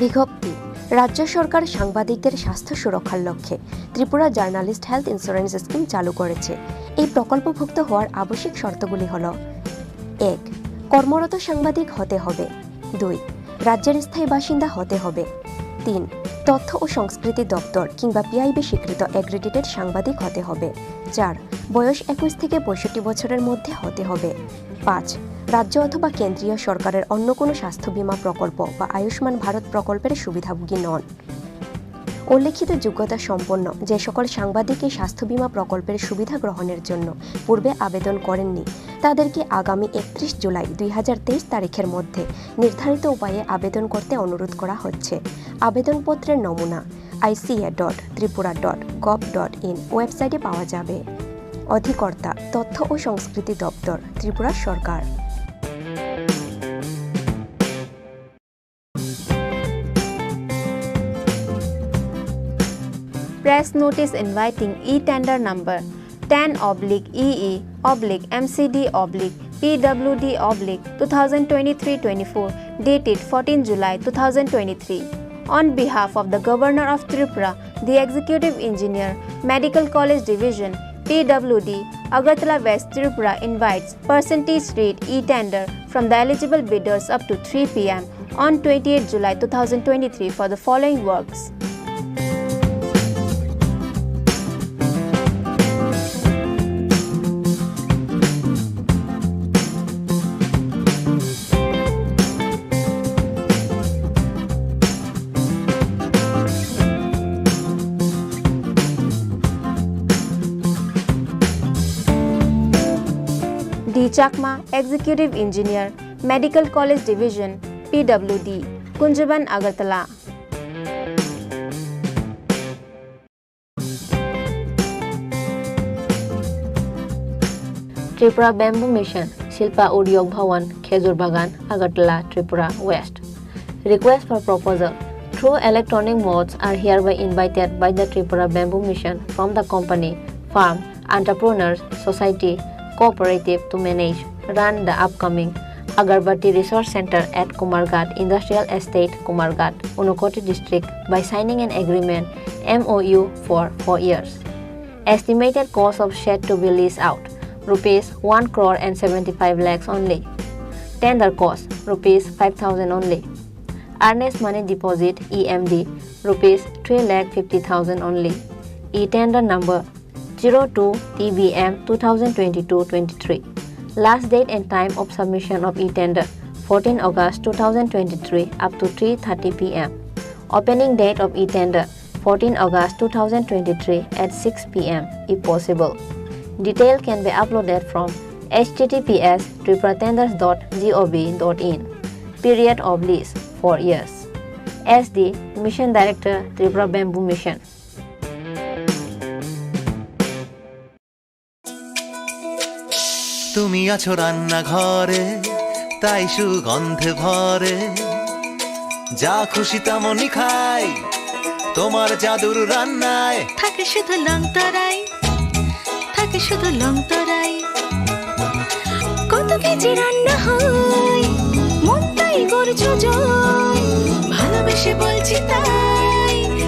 বিজ্ঞপ্তি, রাজ্য সরকার সাংবাদিকদের স্বাস্থ্য সুরক্ষার লক্ষ্যে Tripura journalist health insurance scheme চালু করেছে। এই প্রকল্পভুক্ত হওয়ার আবশ্যিক শর্তগুলি হল: এক, কর্মরত সাংবাদিক হতে হবে। দুই, রাজ্যের স্থায়ী বাসিন্দা হতে হবে। তিন, তথ্য ও সংস্কৃতি দপ্তর কিংবা পিআইবি স্বীকৃত অ্যাক্রিডিটেড সাংবাদিক হতে হবে। চার, বয়স একুশ থেকে পঁয়ষট্টি বছরের মধ্যে হতে হবে। পাঁচ, রাজ্য অথবা কেন্দ্রীয় সরকারের অন্য কোনো স্বাস্থ্য বীমা প্রকল্প বা আয়ুষ্মান ভারত প্রকল্পের সুবিধাভোগী নন। উল্লেখিত যোগ্যতা সম্পন্ন যে সকল সাংবাদিক এই স্বাস্থ্য বীমা প্রকল্পের সুবিধা গ্রহণের জন্য পূর্বে আবেদন করেননি, তাদেরকে আগামী একত্রিশ জুলাই দুই হাজার তেইশ তারিখের মধ্যে নির্ধারিত উপায়ে আবেদন করতে অনুরোধ করা হচ্ছে। আবেদনপত্রের নমুনা আইসিএ ডট Tripura dot gov dot in ওয়েবসাইটে পাওয়া যাবে। অধিকর্তা, তথ্য ও সংস্কৃতি দপ্তর, ত্রিপুরা সরকার। Press notice inviting e-tender number ten oblique E E oblique M C D oblique P W D oblique two thousand twenty-three twenty-four, dated fourteen July two thousand twenty-three. On behalf of the Governor of Tripura, the Executive Engineer, Medical College Division, P W D, Agartala West Tripura invites percentage rate e-tender from the eligible bidders up to three P M on twenty-eighth July two thousand twenty-three for the following works. D Chakma, Executive Engineer, Medical College Division, P W D, Kunjaban, Agartala. Tripura Bamboo Mission, Silpa Udyog Bhawan, Khejur Bagan, Agartala, Tripura West. Request for proposal through electronic modes are hereby invited by the Tripura Bamboo Mission from the company, firm, entrepreneurs, society, cooperative to manage, run the upcoming Agarbatti Resource Center at Kumarghat Industrial Estate, Kumarghat, Unakoti District by signing an agreement, M O U, for four years. Estimated cost of shed to be leased out, rupees one crore and seventy-five lakhs only. Tender cost, rupees five thousand only. Earnest money deposit, E M D, rupees three lakh fifty thousand only. E-tender number zero two T B M two thousand twenty-two twenty-three. Last date and time of submission of e-tender, fourteen August two thousand twenty-three up to three thirty P M. Opening date of e-tender, fourteen August two thousand twenty-three at six P M if possible. Detail can be uploaded from H T T P S tripuratenders dot gov dot in. Period of lease four years. S D Mission Director, Tripura Bamboo Mission. তুমি আছো রান্নাঘরে, তাই সুগন্ধে ভরে। যা খুশি তেমনই খাই, তোমার জাদুর রান্নায়। থাকে শুধু লংতরাই, থাকে শুধু লংতরাই। কত কেজি রান্না হয়, মনটাই করছো জয়। ভালোবেসে বলছি তাই।